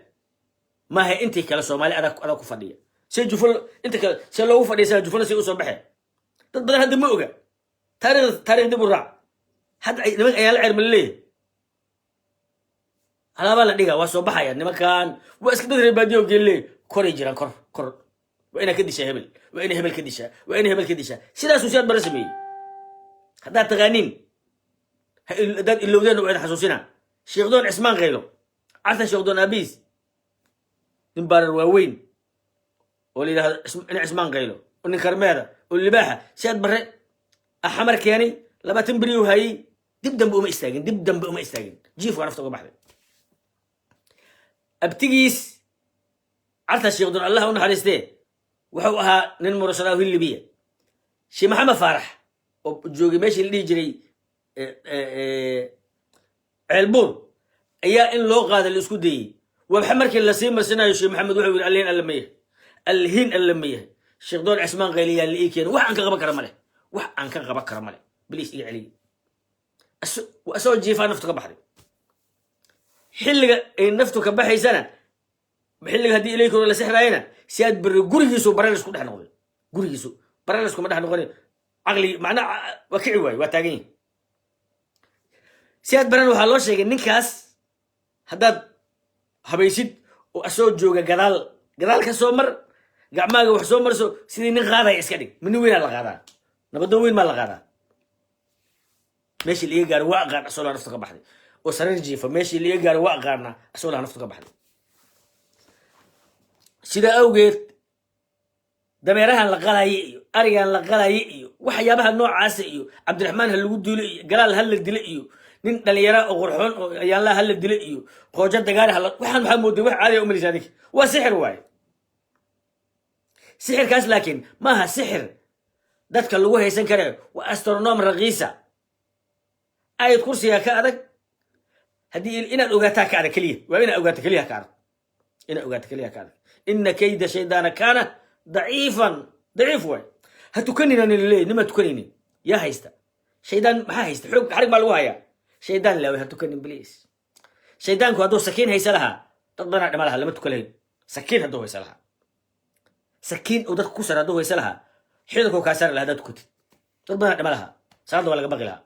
maaha, intii kale Soomaali adag ku fadhiya. See jufo inta kale see loogu fadhiya? Jufana see usoo baxee? Dad badan hadda ma oga taarikhda. Taarikh dib u raac. Hadda nimanka ayaa la ceer ma laleeyahay, alaabaa la dhigaa, waa soo baxaya. Nimankan waa iska dad reer baadiyo geelle, koray jiraan, kor kor. Waa inaa ka dishaa hebel, waa ina hebel ka dishaa, waa ina hebel ka dishaa. Sidaasuu Siyaad Bara sameeyey. Haddaad taqaaniin, haddaad ilowdeen, waa idin xasuusina. Sheekdoon Cismaan Qaylo, Cartan Sheekdoon aabiis, nin baarar waaweyn oo la yidhahdo nin Cismaan Qaylo oo nin karmeeda oo libaaxa Siyaad Barre axamar keenay, 20 beri uu hayey, dib dambe uma istaagin, dib dambe uma istaagin. Jiif waa nafta uga baxday. Abtigiis Carta Sheekdoon, Allah u naxariistee, wuxuu ahaa nin murashadaa Hilibiya. Sheekh Maxamed Faarax oo joogay meeshii la dhihi jiray Ceelbuur ayaa in loo qaada la isku dayey. Wabxe markii lasii marsinayo, Sheekh Maxamed wuxuu yidhi, "Allihin alla ma yahay, allihin alla ma yahay, Sheekh Doon Cismaan Qayliyaa la ii keeno, wax aan ka qaban kara male, wax aan ka qaban kara male, please iga celiya." Isagoo jiifaa naftu ka baxday. Xilliga ay naftu ka baxaysana, xilliga haddii ilayko la sixraayana, Siyaad Barre gurigiisu paralysis ku dhex noqday. Gurigiisu paralysis kuma dhex noqon, caqligi macnaha waa kici waaye, waa taagan yihi. Siyaad Barrena waxaa loo sheegay, ninkaas haddaad habaysid Oo asoo jooga gadaal gadaal ka soo mar, gacmaaga wax soo marso, sidii nin qaadaya iska dhig. Ma nin weynaa la qaadaa? Nabadoon weyn maa la qaadaa? Meeshii liiga gaaro waa aqaan, asoo laa naftu ka baxday oo sariir jiifa. Meeshii liiga gaaro waa aqaanaa, asoo laa naftu ka baxday. Sidaa awgeed dameerahan la qalaye iyo arigan la qalaye iyo waxyaabaha noocaasa iyo Cabdiraxmaan ha lagu dilo iyo Galaal ha la dilo iyo nin dhalinyara oo qurxoon oo Ayaanlaha ha la dilo iyo Qoojo Dagaari hala, waxaan waxaa mooday wax caadiya umalaysa adig. Waa sixir waaye sixirkaas, laakiin maaha sixir dadka lagu haysan kare. Waa astronom raqiisa. Ayad kursiga ka adag haddii inaad ogaataa ka adag keliya, waa inaad ogaato keliya ka adag, inaad ogaato keliya ka adag. إن كيد الشيطان كان ضعيفا. Daciif waay. Ha tukanina nilaleey, nima tukanaynin yaa haysta? Shaydaan maxaa haysta? Xoog xarig baa lagu hayaa. Shaydaan laaway. Ha tukanin, please. Shaydaanku hadduu sakiin haysa lahaa, dad badanaa dhima lahaa. Lama tukan lahayn. Sakiin hadduu haysa lahaa, sakiin uu dadka ku sara hadduu haysa lahaa, xididkuu kaa saari lahaa haddaad tukatid. Dad badanaa dhima lahaa, salaadda waa laga baqi lahaa.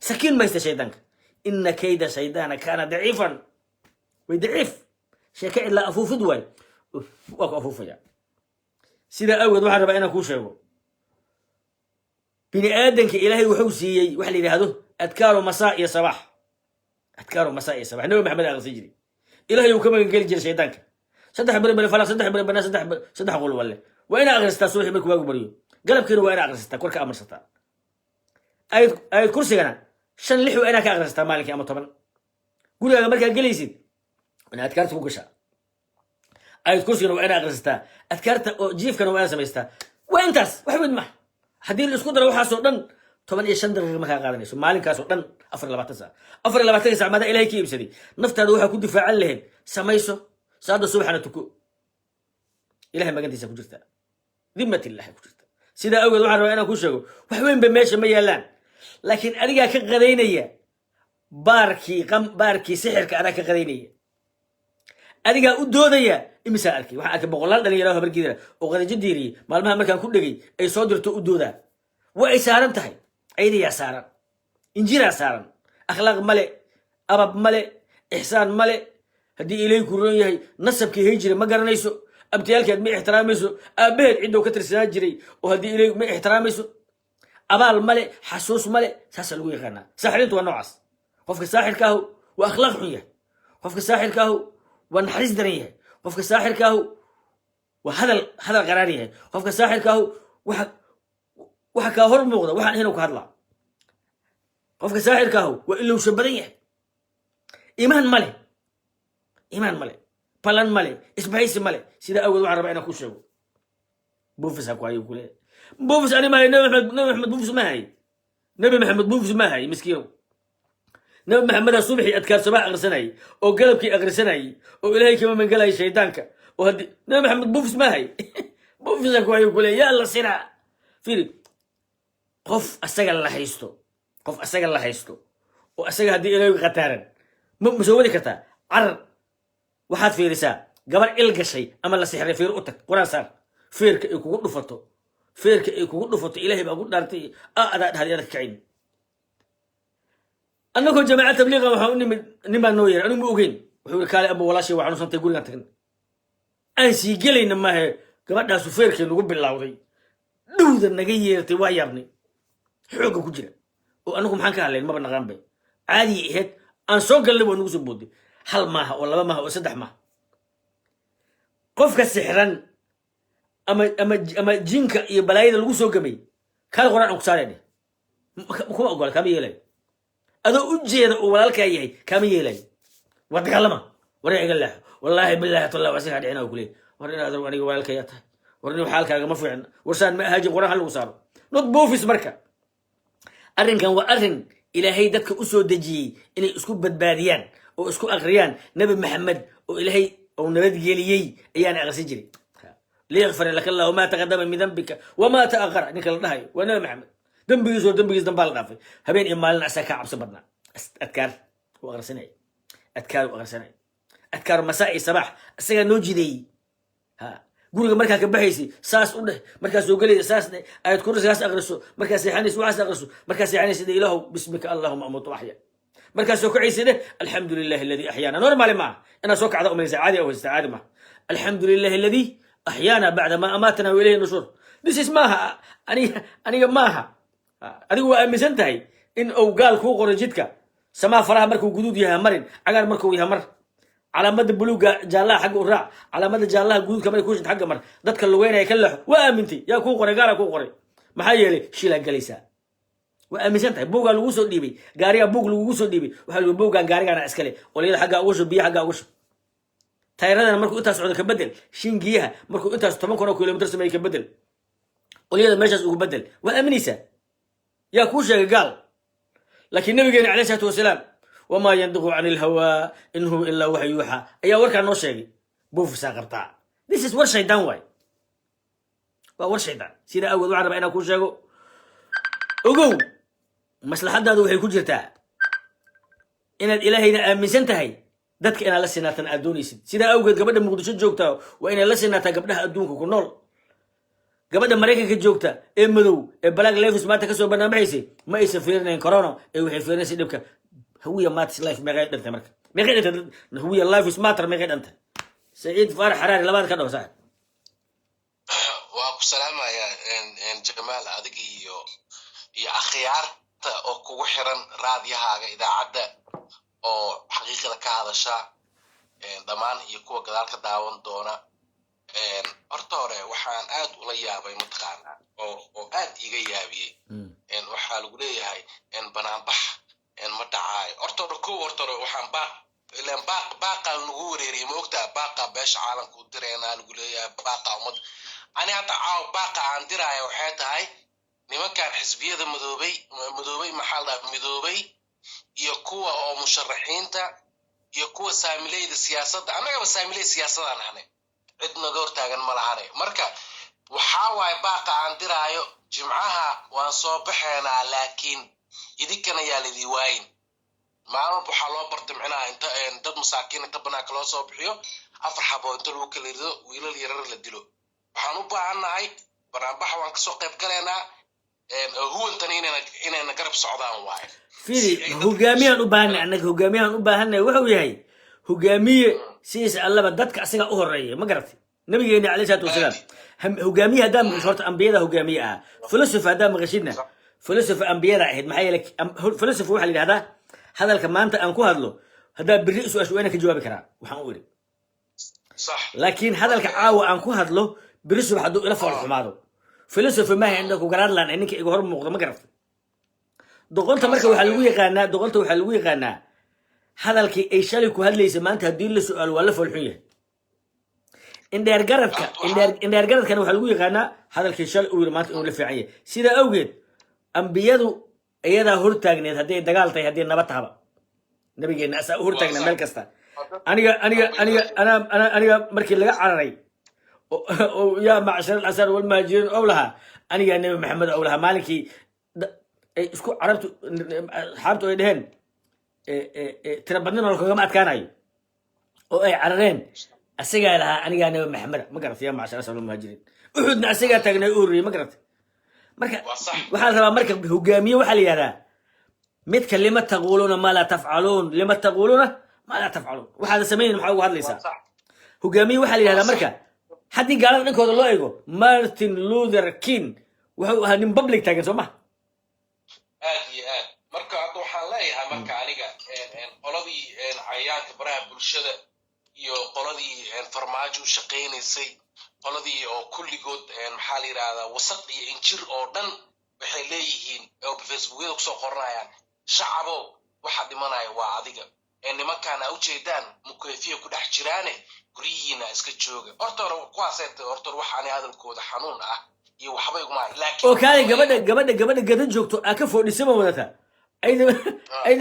Sakiin ma haysta shaydaanka. إن كيد الشيطان كان ضعيفا. Way daciif, sheeke ilaa afuufid waay, waa ku afuufaya. Sidaa awgeed waxaan rabaa inaan kuu sheego, bini aadanka Ilaahay wuxuu siiyey waxa la yidhaahdo أذكار مساء iyo صباح. أذكار مساء iyo صباح Nabi Maxamed aqrisan jiray. Ilahay uu ka magan geli jiray shaydaanka. Saddex beri beri Falaq, saddex beri banaa, saddex qul walle waa inaa akhristaa subaxii markuu waagu baryo. Galabkiina waa inaa akhrisataa, kor ka amarsataa. Ayad kursigana shan, lix waa inaa ka akhrisataa maalinkii, ama 10. Gurigaaga markaa gelaysid waa inaa adkaarta ku gashaa. Ayad kursigana waa inaa akhrisataa, adkaarta oo jiifkana waa inaa samaystaa. Waa intaas, wax weyn maha. Haddii la isku daro waxaasoo dhan, 15 daqiiqa markaa qaadanayso maalinkaasoo dhan, 24 saac. 24-ka saac maadaa Ilahay ka iibsaday. Naftaada waxaa ku difaacan lahayd samayso. Saada subaxna tuko. Ilahay magantiisa ku jirta, ذمة الله ku jirta. Sidaa awgeed waxaan rabaa inaan kuu sheego, wax weyn ba meesha ma yaalaan, laakiin adigaa ka qadaynaya baarkii baarkii sixirka, adaa ka qadaynaya, adigaa u doodaya. Imisaa arkay? Waxaan arkay boqolaal dhalinyaro Habargiidara oo Qadajo Diiriyey maalmaha markaan ku dhegay ay soo dirto u doodaa. Waa ay saaran tahay, ayadayaa saaran, injiraa saaran. Akhlaaq male, abab male, ixsaan male. Haddii Ilaahay ku roon yahay, nasabkii hay jiray ma garanayso, abtiyaalkeed ma ixtiraamayso, aabbaheed ciddou ka tirsanaa jiray oo haddii Ilaahay ma ixtiraamayso, abaal male, xasuus male. Saasaa lagu yaqaanaa. Saaxirintu waa noocaas. Qofka saaxirka ahu waa akhlaaq xun yahay. Qofka saaxirka ahu waa naxariis daran yahay. Qofka saaxirka ahu waa hadal qaraar yahay. Qofka saaxirka ahu waxa kaa hor muuqda waxaan inuu ka hadlaa. Qofka saaxirka ahu waa ilowsho badan yahay. Iimaan male, iimaan male, balan male, isbahaysi male. Sidaa awgeed waxaan rabaa inaan ku sheego, buufis ha ku hayo kuleeyahay. Buufis ani mahay. Nabi Maxamed, Nabi Maxamed buufis ma hay. Nabi Maxamed buufis ma hay, miskiinow. Nabi Maxamedaa subaxii adkaar sabax aqrisanayay oo galabkii aqrisanayay oo Ilaahay kama magangalayay shaydaanka. Oo haddii Nabi Maxamed buufis ma hay, buufis ha ku hayo kuleeyahay. Yaa la siraa? Fiiri, qof asaga la haysto, qof asaga la haysto oo asaga haddii Ilaahay khataaran ma soo wadi kartaa. Carar. Waxaad fiirisaa gabar il gashay ama la sixray, fiir u tag, Qur-aan saar, feerka ay kugu dhufato, feerka ay kugu dhufato, Ilaahay baa ku dhaartay, a adaa dhahday adag kacin. Annagoo jamaaca tabliiqa waxaan u nimid nin baa noo yeray. Anigu ma ogeyn. Wuxuu yiri, "Kaale amba, walaashay waa xanuunsantay." Gurigaan tagna, aan sii gelayna maahe, gabadhaasu feerkay nagu bilowday, dhowda naga yeertay. Waa yaabnay xoogga ku jira oo anagu maxaan ka hadlayn? Maba naqaan bay caadiyay ahayd. Aan soo galnay, waa nagu soo booday. Hal maaha oo laba maaha oo saddex maaha. Qofka sixran ama jinka iyo balaayada lagu soo gamay, kaal Quraan aan ku saareen, kuma ogola, kaama yeelayo. Adoo u jeeda oo walaalkaa yahay, kaama yeelayo. Waa dagaalama. War iga leexo, wallaahi, bilaahi, tallah, waa sigaa dhicina kuleey. War in adar, aniga walaalkayaa tahay. War nin xaalkaaga ma fiicna. War saan ma ahaajin. Quraan ha lagu saaro, not buufis. Marka arrinkan waa arrin Ilaahay dadka u soo dejiyey inay isku badbaadiyaan oo isku aqriyaan. Nabi Maxamed oo Ilaahay uu nabadgeliyey ayaana aqrisan jiray. ليغفر لك الله ما تقدم من ذنبك وما تأخر. Ninka la dhahayo waa Nabi Maxamed. Dembigiis oo dembigiis dambaa la dhaafay. Habeen iyo maalin asaa kaa cabsi badnaa. Adkaar u aqrisanay, adkaar u aqrisanay, أذكار مساء iyo صباح isagaa noo jideeyey. Ha guriga markaa ka baxaysi saas u dheh, markaa soo gelaysa saas dheh, ayad kursigaas aqriso, markaa seexanaysa waxaas aqriso, markaa seexanaysa dheh, "Ilaahow, باسمك اللهم أموت وأحيا." Markaad soo kacaysa dheh "Alxamdu lilahi alladii axyaana". Normally maaha inaad soo kacda umaysa, caadi u haysta, caadi maaha. "Alxamdu lilahi alladii axyaana bacda ma amaatana wa ilayhi nushuur". This is maaha aniga, aniga maaha. Adigu waa aaminsan tahay in uu gaal kuu qoro jidka samaa faraha markuu guduud yahay marin, cagaar markuu yahay mar, calaamada buluuga jaallaha xagga u raac, calaamada jaallaha guduudka markay kushid xagga mar, dadka lugeynaya ka leexo. Waa aamintay. Yaa kuu qoray? Gaala kuu qoray. Maxaa yeelay shilaa galaysaa, waa aaminsan tahay. Buugaa lagu soo dhiibay, gaarigaa buug lagugu soo dhiibay. Waxaa lagu buuggan gaarigaana iskale olyada xaggaa uga shub, biyo xaggaa uga shub, tayradana markuu intaas socdo ka bedel, shingiyaha markuu intaas 10,000 oo kilomitir sameeye ka bedel, olyada meeshaas ugu bedel. Waa aaminaysaa. Yaa kuu sheegay? Gaal. Laakiin nabigeena calayhi salaatu wasalaam, "Wamaa yandiqu cani ilhawaa in huwa ilaa waxyu yuuxa", ayaa warkaa noo sheegay. Buufisaa qabtaa. This is war shaydaan waay, waa war shaydaan. Sidaa awgeed waxaan rabaa inaan kuu sheego, ogow, maslaxadaadu waxay ku jirtaa inaad Ilaahayna aaminsan tahay, dadka inaad la sinaatan aad doonaysid. Sidaa awgeed gabadha Muqdisho joogta waa inay la sinaataa gabdhaha adduunka ku nool. Gabadha Maraykanka joogta ee madow ee Black Lives maanta kasoo barnaamijhaysay ma aysan fiirinayn corona ee waxay fiirinaysay dhibka. Hawiya Matters Life meeqay dhantay? Marka meeqay dhantay? Hawiya Life Matter meeqay dhantay? Saciid Faarax Xaraari, labaad ka dhaw, saaxib. Waa ku salaamayaa, Jamaal, adiga iyo akhyaarta oo kugu xiran raadiyahaaga, idaacadda oo xaqiiqada ka hadasha dhammaan, iyo kuwa gadaal ka daawan doona. Horta hore waxaan aad ula yaabay, mataqaanaa, oo aad iiga yaabiyey, waxaa lagu leeyahay banaanbax ma dhacaayo. Horta hore kow, horta hore waxaan baaq ilaan baaq baaqaa lagu wareeriyey, ma ogtaa? Baaqa beesha caalamka u direenaa lagu leeyahay, baaqa ummadda. Ani hadda caawa baaqa aan diraayo waxay tahay nimankan xisbiyada madoobay, madoobay, maxaa la dhahaa, midoobay, iyo kuwa oo musharaxiinta iyo kuwa saamileyda siyaasadda. Annagaba saamiley siyaasadaan ahnay, cid naga hortaagan ma lahane. Marka waxaa waaye baaqa aan diraayo, Jimcaha waan soo baxeenaa, laakiin idinkana yaa lidii waayin. Maalin walba waxaa loo bartay micnaha inta dad masaakiin inta banaanka loo soo bixiyo, afar xabo inta lagu kala rido, wiilal yarar la dilo. Waxaan u baahannahay banaanbaxa waan kasoo qayb galaynaa, huwantana inayna garab socdaan waaye. Firi, hogaamiyaan u baahanay annaga. Hogaamiyahan u baahanay wuxuu yahay hogaamiye sidiisa allaba dadka asaga u horeeya, ma garatay? Nabigeena calayhi salaatu wasalaam hogaamiye haddaa maqasho, horta ambiyada hogaamiye ahaa. Philosophy haddaa maqashidna, philosophy ambiyada ahayd. Maxaa yeelay philosophy waxaa la yidhahdaa hadalka maanta aan ku hadlo haddaa berri su-aashu waa inaan ka jawaabi karaa waxaan u idhi. Laakiin hadalka caawa aan ku hadlo, berri subax hadduu ila fool xumaado, philosophy maaha. Indha ku garaadlaan ee ninka iga hor muuqda, ma garatay? Doqonta marka waxaa lagu yaqaanaa, doqonta waxaa lagu yaqaanaa hadalkii ay shalay ku hadlaysa maanta haddii la su-aalo waa la foolxun yahay. Indheer garadka, indheer garadkana waxaa lagu yaqaanaa hadalkii shalay uu yiri maanta inuu la fiican yahay. Sidaa awgeed ambiyadu iyadaa hortaagneed, hadday dagaal tahay, hadday nabad tahaba, nabigeena asaa u hortaagnaa meel kasta. Aniga markii laga cararay oo "Yaa macshar alansaar walmuhaajiriin" ow lahaa, anigaa Nebi Maxamed ow lahaa. Maalinkii ay isku carabtu asxaabtu ay dheheen tira badnina kagama adkaanayo oo ay carareen, asagaa lahaa "Anigaa Nebi Maxameda", ma garatay? "Yaa macshar alansaar walmuhaajiriin". Uxudna asagaa taagnay u horreeyey, ma garatay? Marka waxaa la rabaa marka hogaamiye waxaa la yihahdaa midka "Lima taquuluuna maa laa tafcaluun? Lima taquuluuna maa laa tafcaluun?" Waxaada samaynayn maxaa uga hadlaysaa? Hogaamiye waxaa la yihahdaa marka haddii gaalada dhankooda loo eego, Martin Luther King wuxuu ahaa nin public taagan, soo ma? Aad iyo aad. Marka hadda waxaan leeyahay, marka aniga qoladii cayayaanka baraha bulshada iyo qoladii Farmaajo u shaqaynaysay, qoladii oo kulligood, maxaa la yidhahdaa, wasaq iyo injir oo dhan, waxay leeyihiin oo Facebookyada kusoo qoranayaan: "Shacabow, waxa dhimanaya waa adiga ee nimankaan a ujeedaan mukeefiya ku dhex jiraane, guryihiina iska jooga." Horta hore kuwaasay tahay. Horta hore waxaani hadalkooda xanuun ah iyo waxba iguma laakiin Oo kaale, gabadha gadan joogto aa ka foodhisama wadata, ayda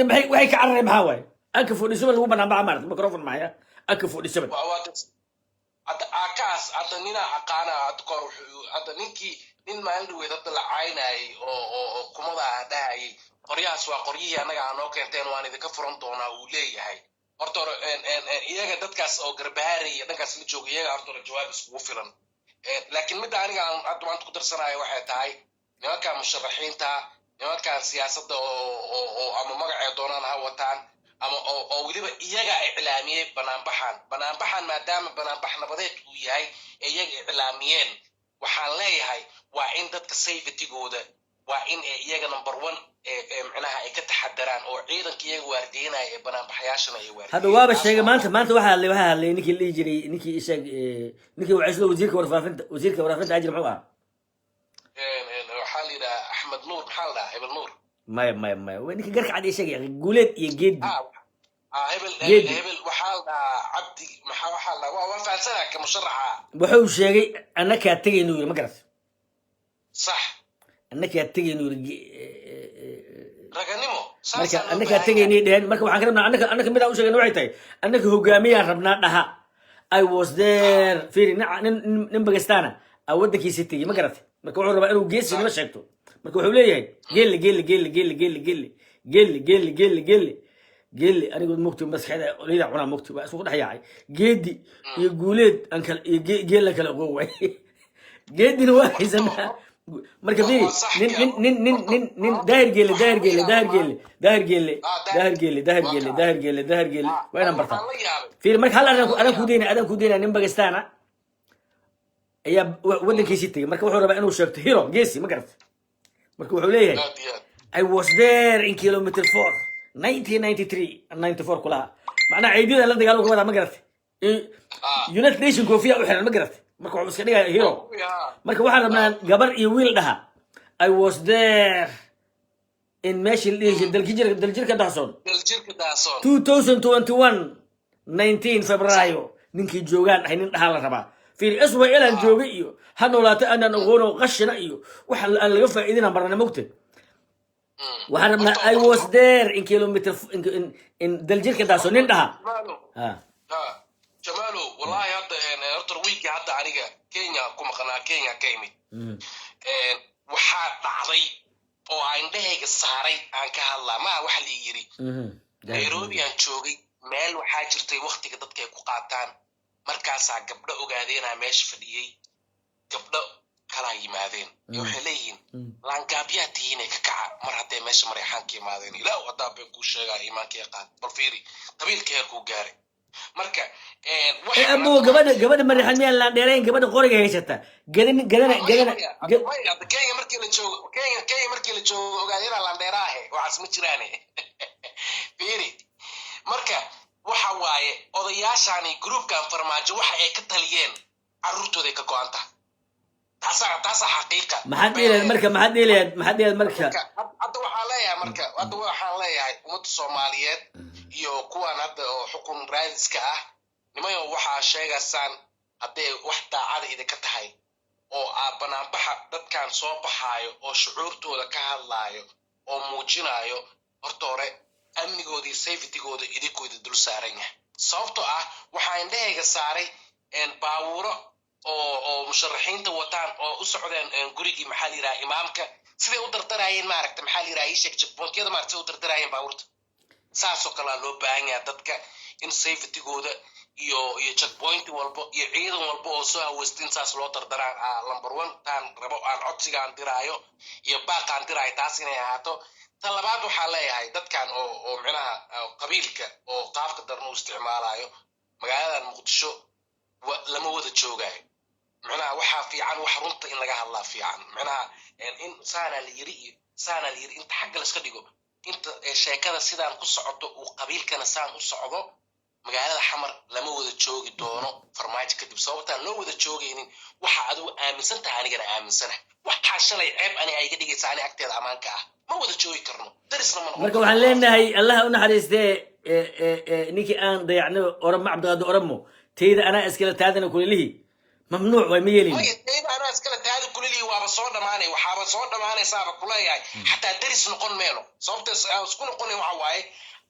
maxay waxay ka carareen? Maxaa waaye aka 47 lagu banaan baxa maarata microphone maxaya aka 47? Hadda aakaas hadda ninaa aqaana hadda kahor wuxuu hadda ninkii nin maalin dhaweyd hadda la caynayay oo kumada ah dhahayay qoryahaas waa qoryihii annaga aa noo keenteen, waan idinka furan doonaa uu leeyahay. Horta hore iyaga dadkaas oo garbahaaraya dhankaas la jooga, iyaga horta hore jawaab iskugu filan. Laakiin midda aniga aan hadda maanta ku darsanayo waxay tahay nimanka musharaxiinta. Nimankan siyaasadda oo ama magacay doonaan ha wataan ama oo weliba iyaga iclaamiyey banaanbaxan. Banaanbaxan maadaama banaanbax nabadeed uu yahay ee iyaga iclaamiyeen, waxaan leeyahay waa in dadka safetygooda waa in ay iyaga number one ee micnaha ay ka taxadaraan, oo ciidanka iyaga waardiyenaya ee banaanbaxayaashana ay waardiyeen. Hadda waaba sheegay maanta. Maanta waxaa hadlay ninkii la dhihi jiray, ninkii isheeg, ninkii wacislo, wasiirka warfaafinta ajir muxuu ahaa? Waxaa la yidhaha Axmed Nuur, maxaa la dhahaa, Hebel Nuur. Maya, maya, maya, waa ninkii garka cad ii sheegay, Guuleed iyo Geedi. Ah, Hebel. Geedi. Hebel waxaa la dhahaa Cabdi, maxaa waxaa la dhahaa, waa fahansanaa ka musharaxa. Wuxuu sheegay annakaa tegaynu yiri, ma garat? Sax. Annakaa tegaynu yiri. Raganimo. Marka saasaa loo annakaa baahan yahay. tegaynay dheheen. Marka waxaan ka rabnaa annaka midaan u sheegayna waxay tahay, annaka hogaamiyaan rabnaa dhaha "I was there". Fiiri, nin Bagistana a waddankiisa tegey, ma garatay? Marka wuxuu rabaa inuu geesinimo sheegto. Marka wuxuu leeyahay Geelle, Geelle, Geelle, Geelle, Geelle, Geelle, Geelle, Geelle, Geelle, Geelle, Geelle. Anigu mugti maskaxda olida cunaa, mugti waa isku dhex yaacay. Geedi iyo Guuleed aan kala iyo Geella kala ogow waay. Geedina waa haysanaa. Marka fiiri, nin Daahir Geelle, Daahir Geelle, Daahir Geelle, Daahir Geelle, Daahir Geelle, Daahir Geelle, Daahir Geelle, Daahir Geelle, waa inaan bartaa. Waxaan la yaabay. Fiiri, marka hal arrin adaan ku dayna. Nin Bagistana ayaa waddankiisii tegey. Marka wuxuu rabaa inuu sheegto hero, geesi, ma garat? Marka wuxuu leeyahay Aad iyo aad. "I was there in kilometer 4 1993 and 94" kulaha. Macnaha ciidyada la dagaalo ka wadaa, ma garatay? United Nation koofiya u xiran, ma garatay? Marka wuxuu iska dhigaya hero. Marka waxaan rabnaa gabar iyo wiil dhaha "I was there in" meeshii la dhihi jiray Daljirka Dahsoon. Daljirka Daasoon. 2021 19 Febraayo ninkii joogaan ahay, nin dhahaa la rabaa. Fiiri, SYL aan joogay iyo ha noolaato aanan aqoono qashina iyo waxa aan laga faa'iidina marna, mogte? Waxaan rabnaa "I was there in kilometer in Daljirka Dahsoon" nin dhaha. Jamaalo. Ha. Ha, Jamaalo, wallahi hadda horta wiigii hadda aniga Kenya ku maqnaa, Kenya ka imid. Waxaa dhacday oo aan indhahayga saaray aan ka hadlaa maa waxa la yiri. Nairobi aan joogay, meel waxaa jirtay waktiga dadka ay ku qaataan. Markaasaa gabdho ogaadeenaa meesha fadhiyey, gabdho kalaa yimaadeen. Ee waxay leeyihiin, "Laangaabyaa tihiinay, ka kaca." Mar hadday meesha Mareexaanka yimaadeen, Ilaahu haddaa been kuu sheegaa, iimaankii qaad. Bal fiiri qabiilka heerkuu gaaray. Marka Eh, abo, gabadha Mareexan miyaan laan dheerayn? Gabadha qoriga haysata gadan gadana gadana. Kenya markii la joogo, Kenya markii la joogo, ogaadeenaa laandheeraahe, waxaas ma jiraane. Fiiri, marka waxa waaye odayaashani groupkan Farmaajo waxa ay ka taliyeen carruurtooday ka go-an tahay. Taasaa xaqiiqa. Maxaad dhihi lahayd marka? Maxaad dhihi lahayd marka? Marka hadda waxaan leeyahay, marka hadda waxaan leeyahay ummadda Soomaaliyeed iyo kuwan hadda oo xukun raadiska ah, nimayo, waxaa sheegaysaan hadday wax daacada idinka tahay oo aa banaanbaxa dadkan soo baxaayo oo shucuurtooda ka hadlaayo oo muujinaayo, horta hore amnigooda iyo safetygooda idinkooda dul saaran yahay. Sababtoo ah waxaa indhahayga saaray baabuuro oo musharaxiinta wataan oo u socdeen gurigii, maxaa la yidhaha, imaamka, siday u dardaraayeen, maaragta, maxaa la yidhaha, ii sheeg, checkpointyada, maaragta, siday u dardaraayeen baabuurta. Saasoo kalea loo baahan yahay dadka in safetygooda iyo checkpoint walbo iyo ciidan walba oo soo haweysta in saas loo dardaraan. Number one taan rabo aan codsigaan diraayo iyo baaqaan diraayo taas inay ahaato. Ta labaad waxaa leeyahay dadkan oo micnaha qabiilka oo qaabka daran u isticmaalayo magaaladan Muqdisho lama wada joogaayo. Micnaha waxaa fiican wax runta in laga hadlaa fiican. Micnaha in saanaa la yiri iyo saanaa la yiri inta xagga laska dhigo, inta sheekada sidaan ku socoto uu qabiilkana saan u socdo, magaalada Xamar lama wada joogi doono Farmaajo kadib. Sababtaan loo wada joogaynin, waxa adigu aaminsan tahay anigana aaminsana, waxaa shalay ceeb ani ay iga dhigaysa ani agteeda ammaanka ah, ma wada joogi karno, darisna ma noqon. Marka waxaan leenahay, Allaha u naxariistee, ninkii aan dayacnay, Oramo, Cabdiqaadir Oramo, tayda anaa iskale, taadana kulelihi, mamnuuc waay, ma yeelin. Maya, tayda anaa iskale, taada kulelihi waaba soo dhamaanay, waxaaba soo dhamaanaysaaba kuleeyahay xataa daris noqon meelo. Sababta isku noqonay waxa waaye,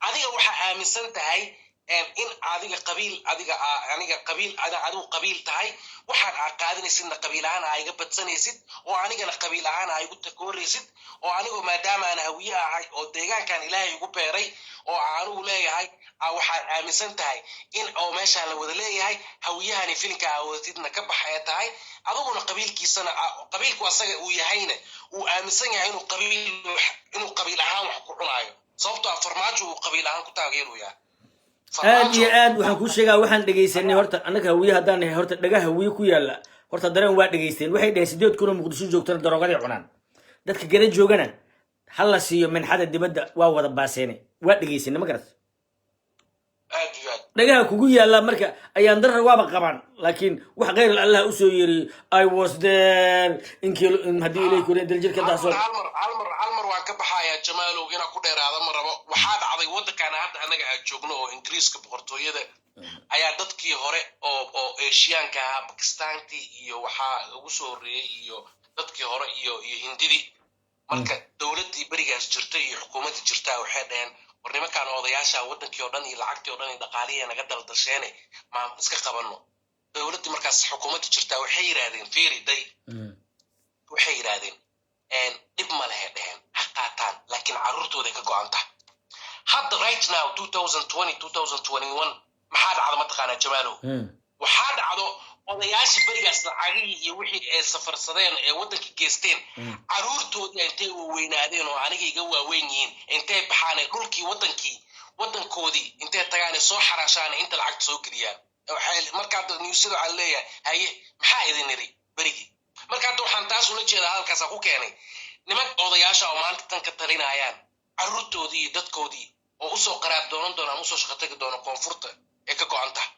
adiga waxaa aaminsan tahay In adiga qabiil, adiga aniga qabiil, adigu qabiil tahay, waxaan aa qaadanaysidna qabiil ahaan aa iga badsanaysid, oo anigana qabiil ahaan aa igu takooraysid, oo anigoo maadaama aan Hawiye ahay oo deegaankan Ilaahay igu beeray oo anigu leeyahay, waxaad aaminsan tahay in oo meeshaan la wada leeyahay, Hawiyahani filinka aa wadatidna ka bax ee tahay, adiguna qabiilkiisana qabiilku asaga uu yahayna uu aaminsan yahay inuu qabiil ahaan wax ku cunaayo, sababtoo ah Farmaajo uu qabiil ahaan ku taageerayaa. Aad iyo aad. Waxaan kuu sheegaa, waxaan dhegaysanay horta annaga Hawiye haddaan nahay, horta dhagaha Hawiye ku yaalla horta dareen waa dhegaysteen. Waxay dhaheen 8,000 oo Muqdisho joogtana daroogaday cunaan, dadka gada joogana ha la siiyo minxada dibadda, waa wada baaseene. Waa dhegaysanay, ma garat? Aad iyo aad. Dhagaha kugu yaalla marka ayaan darar waaba qabaan, laakiin wax khayr Allah usoo yeeriy. I was there inkii haddii ilay koreen daljirka daasoon. Hal mar, hal mar, hal mar waan ka baxayaa, Jamaalow, inaan ku dheeraada ma rabo. Waxaa dhacday waddankan hadda annaga aan joogno oo Ingiriiska, boqortooyada ayaa dadkii hore oo Eeshiyaanka ahaa, Bakistaantii iyo waxaa ugu soo horreeyey iyo dadkii hore iyo Hindidii. Marka dowladdii berigaas jirtay iyo xukuumaddii jirtaa waxay dhaheen, war nimankaan odayaasha waddankii oo dhan iyo lacagtii oo dhan iyo dhaqaalihii naga daldasheene, maan iska qabanno? Dowladdii markaas xukuumaddii jirtaa waxay yidhaahdeen, fiiri day, waxay yidhaahdeen dhib ma lehe, dheheen ha qaataan, laakiin carruurtooday ka go'an tahay. Hadda right now, 2020, 2021, maxaa dhacda mataqaanaa, Jamaalow? Waxaa dhacdo odayaashii berigaas lacagihii iyo wixii ay safarsadeen ee waddanka geysteen, carruurtoodii intay weynaadeen oo aniga iga waaweyn yihiin, intay baxaan dhulkii waddankii waddankoodii intay tagaan soo xaraashaan, inta lacagta soo geliyaan. Marka hadda newsyada waxaa leeyahay, haye, maxaa idin iri berigii? Marka hadda waxaan taas ula jeedaa, hadalkaasa ku keenay, nimanka odayaasha oo maanta tan ka talinayaan, carruurtoodii iyo dadkoodii oo usoo qaraab doonan doona ama usoo shaqo tagi doona koonfurta ee ka go'an tahay,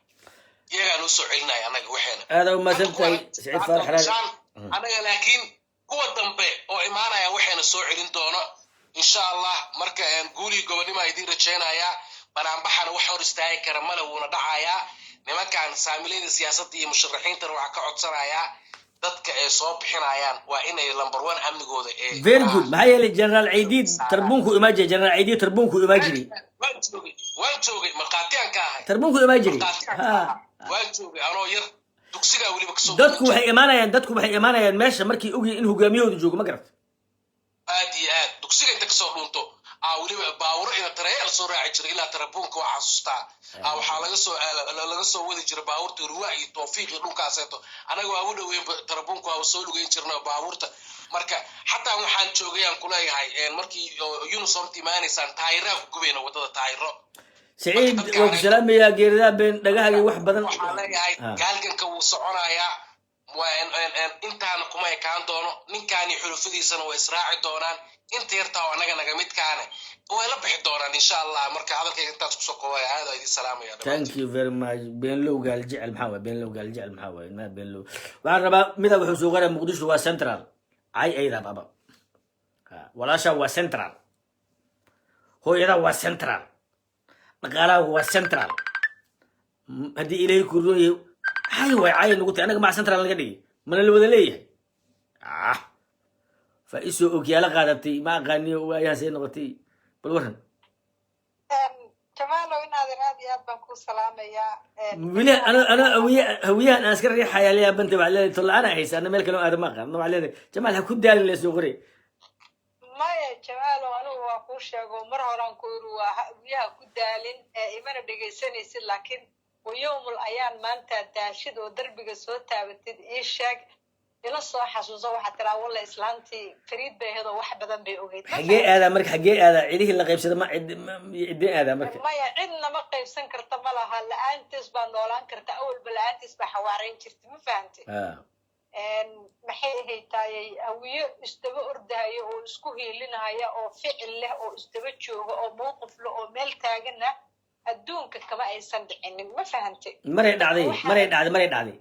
iyagaa noo soo celinaya annaga waxeena. Aada u mahadsan tahay, Siciid Faarax Xaraari. Annaga laakiin kuwa dambe oo imaanaya waxayna soo celin doono, insha Allah. Marka guulii gobonnimaa idiin rajaynayaa. Banaanbaxana wax hor istaagi kara male, wuuna dhacayaa. Nimankan saamilayda siyaasadda iyo musharaxiintana waxaa ka codsanayaa, dadka ay soo bixinayaan waa inay number one amnigooda ee Very good. Maxaa yeelay Generaal Caydiid tarbuunku imaa jiray, Generaal Caydiid tarbuunku imaa jiray. Waan joogay, waan joogay, markhaatiyaan ka ahay. Tarbuunku imaa jiray. Markhaatiyaan ka ha ahay. Waan joogay anoo yar, dugsigaa weliba kasoo. Dadku waxay imaanayaan meesha markay ogyihiin in hogaamiyahooda joogo, ma garata? Aad iyo aad. Dugsiga inta kasoo dhunto aa weliba baawuro ina tareeel soo raaci jiray ilaa tarabuunka, waa xasuustaa. Waxaa laga soo wadi jiray baabuurta Ruwa iyo Toofiiq iyo dhulkaaseeto. Anaga waa u dhoweyn tarabuunka, waa soo lugeyn jirna baabuurta. Marka xataa waxaan joogay aan kuleeyahay markii UNOSOMta imaanaysaan, taayiraa ku gubayna waddada, taayiro. Siciid, waa ku salaamayaa. Geeridaa been dhagahagii wax badan. Waxaan leeyahay, gaalganka wuu soconayaa, intaana kuma ekaan doono. Ninkaani xulufadiisana way israaci doonaan, inta yartaa oo annaga naga midkaane way la bixi doonaan, insha Allah. Marka hadalkayga intaas kusoo koobaya, aad idin salaamaya. Thank you very much. Beenlow gaal jecel maxaa waay? Beenlow gaal jecel maxaa waay? Ma beenlow. Waxaan rabaa mida wuxuu soo qoraa, Muqdisho waa central. Cay ayda baba. Walaasha waa central, hooyada waa central, dhaqaalaha waa central. Haddii Ilaahay ku roon yahay, cay waay, cay nagu tahay. Annaga maa central naga dhigi? Mana la wada leeyahay? Ah, fa isoo ogyaalo qaadatay, ma aqaaniyo waayahaasay noqotay. Bal waran. Jamaalow, inaadan aad iyo aad baan kuu salaamayaa. Weli ana hawiye, hawiyahan aan iska riixaya leeyahay banta. Waxaa leedahay tolla-aan haysa, ana meel kale oo aadama aqaan. Waxaa leedahay, Jamaal, ha ku daalin lee soo qoray. Maya Jamaalow, anigu waa kuu sheego mar horaan ku iri, waa hawiyaha ku daalin ee imana dhegaysanaysid, laakiin wayowmul ayaan maanta daashid oo derbiga soo taabatid, ii sheeg, ila soo xasuuso. Waxaa tiraa, walla islaantii fariid bay ahayd oo wax badan bay ogeyd. Xaggee aadaa marka? Xaggee aadaa? Cidihii la qaybsada ma cid ciddee aadaa marka? Maya, cidna ma qaybsan karta, ma laha. La-aantiis baa noolaan karta, awalba la-aantiis baa xawaarayn jirta, ma fahantay? Maxay ahayd taayay, Hawiyo isdaba ordahaya oo isku hiilinaya oo ficil leh oo isdaba jooga oo mowqif leh oo meel taagana adduunka kama aysan dhicinin, ma fahantay? Maray dhacday, maray dhacday, maray dhacday.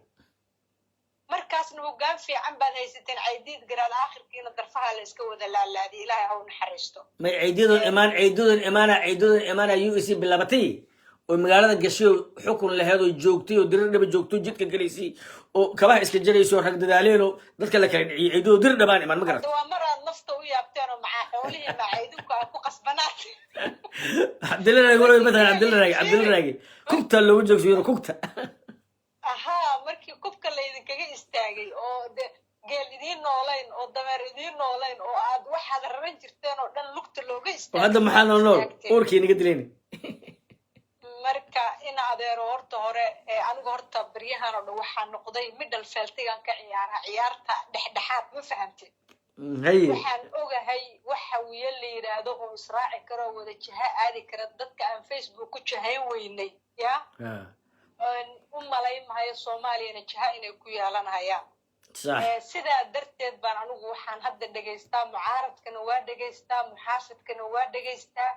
Markaasna hoggaan fiican baad haysateen, Caydiid Garaad. Aakhirkiina darfaha la iska wada laalaadiy. Ilaahay ha u naxariisto. May, ciidiyadoon imaan, ciidiyadoon imaana, ciidiyadoon imaana, UAC bilaabatay. Oo magaalada gashay oo xukun laheed oo joogtay oo Dirir Dhaba joogtay oo jidka galaysay oo kabaha iska jaraysay oo rag dadaaleen oo dadka la kala dhiciyey, Ciidoo Dirir Dhabaan imaan, ma garat? Hadda waa mar aad nafta u yaabteen oo maxaa xoolihii macaa idinku aad ku qasbanaad. Cabdilla Raagi wuxuu mataqaan, Cabdilla Raagi, Cabdilla Raagi kugta loogu joogsiyo kugta. Ahaa, markii kubka laydinkaga istaagay oo de geel idiin noolayn oo dameer idiin noolayn oo aad waxaad raran jirteen oo dhan lugta looga Oo istaagay. Hadda maxaa nool nool Istaagteen. Uurkii naga dilayna. Marka ina adeero, horta hore anigu horta baryahan oo dhan waxaa noqday middle field-igan ka ciyaara, ciyaarta dhexdhexaad, ma fahamtid? Haye. Waxaan ogahay waxa wiya la yidhaahdo oo israaci karo oo wada jiha aadi kara dadka aan Facebook ku jihayn weynay ya u malayn mahayo Soomaaliyana jiha inay ku yeelanayaan. Sidaa darteed baan anigu waxaan hadda dhegaystaa, mucaaradkana waa dhegaystaa, muxaafidkana waa dhegaystaa,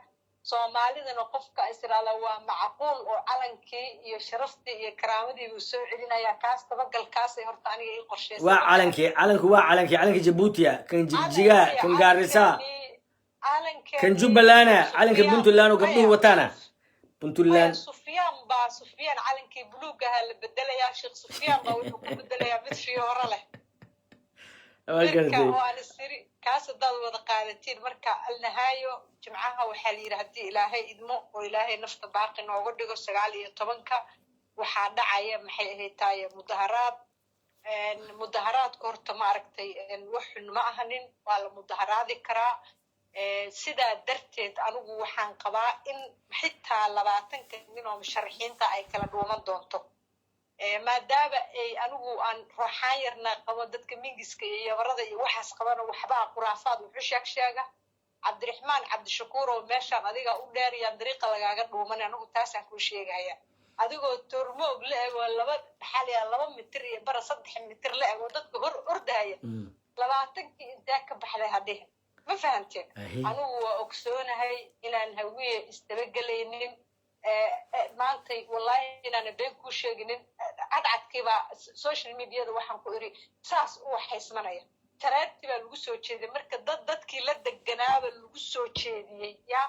Soomaalidana qofka israada waa macquul oo calankii iyo sharaftii iyo karaamadii buu soo celinayaa, kaas dabagalkaasay horta aniga ii qorshaysan. Waa calankii, calanku waa calankii, calanka Jabuutiya, kan Jigjigaa, kan Gaarisa, kan Jubbalana, calanka Puntland oo gabdhuhu wataana Puntland. Sufyaan baa, Sufyaan calankii buluug ahaa la bedelayaa. Sheekh Sufyaan baa wuxuu ku bedelayaa mid fiyooro leh. Waa Marka garatay. oo aan isiri kaas haddaad wada qaadatiin. Marka alnahaayo Jimcaha waxaa la yidhi, haddii Ilaahay idmo oo Ilaahay nafta baaqi nooga dhigo, 19-ka waxaa dhacaya, maxay ahayd taaye, mudaharaad. Mudaharaadka horta ma aragtay, wax xun ma ahanin, waa la mudaharaadi karaa. Sidaa darteed anigu waxaan qabaa in xitaa 20-ka nin oo musharaxiinta ay kala dhuuman doonto, maadaama ay anigu aan rooxaan yarna qabo, dadka mingiska iyo yabarada iyo waxaas qabana waxbaa khuraafaad wuxu sheeg sheega. Cabdiraxmaan Cabdishakuur oo meeshaan adiga u dheerayaan dariiqa lagaaga dhuuman, anigu taasaan kuu sheegaya. Adigoo tormoog la eg oo laba xaliya 2 mitir iyo bara 3 mitir la eg oo dadka hor ordahaya, 20-kii intee ka baxday hadhihin, ma fahanteen? Anigu waa ogsoonahay inaan Hawiye isdabagelaynin maantay. Wallahi inaana been kuu sheeginin, cadcadkiibaa social mediada waxaan ku iri saas u waxaysmanaya, tareertii baa lagu soo jeediyey. Marka dad dadkii la deganaaba lagu soo jeediyey ya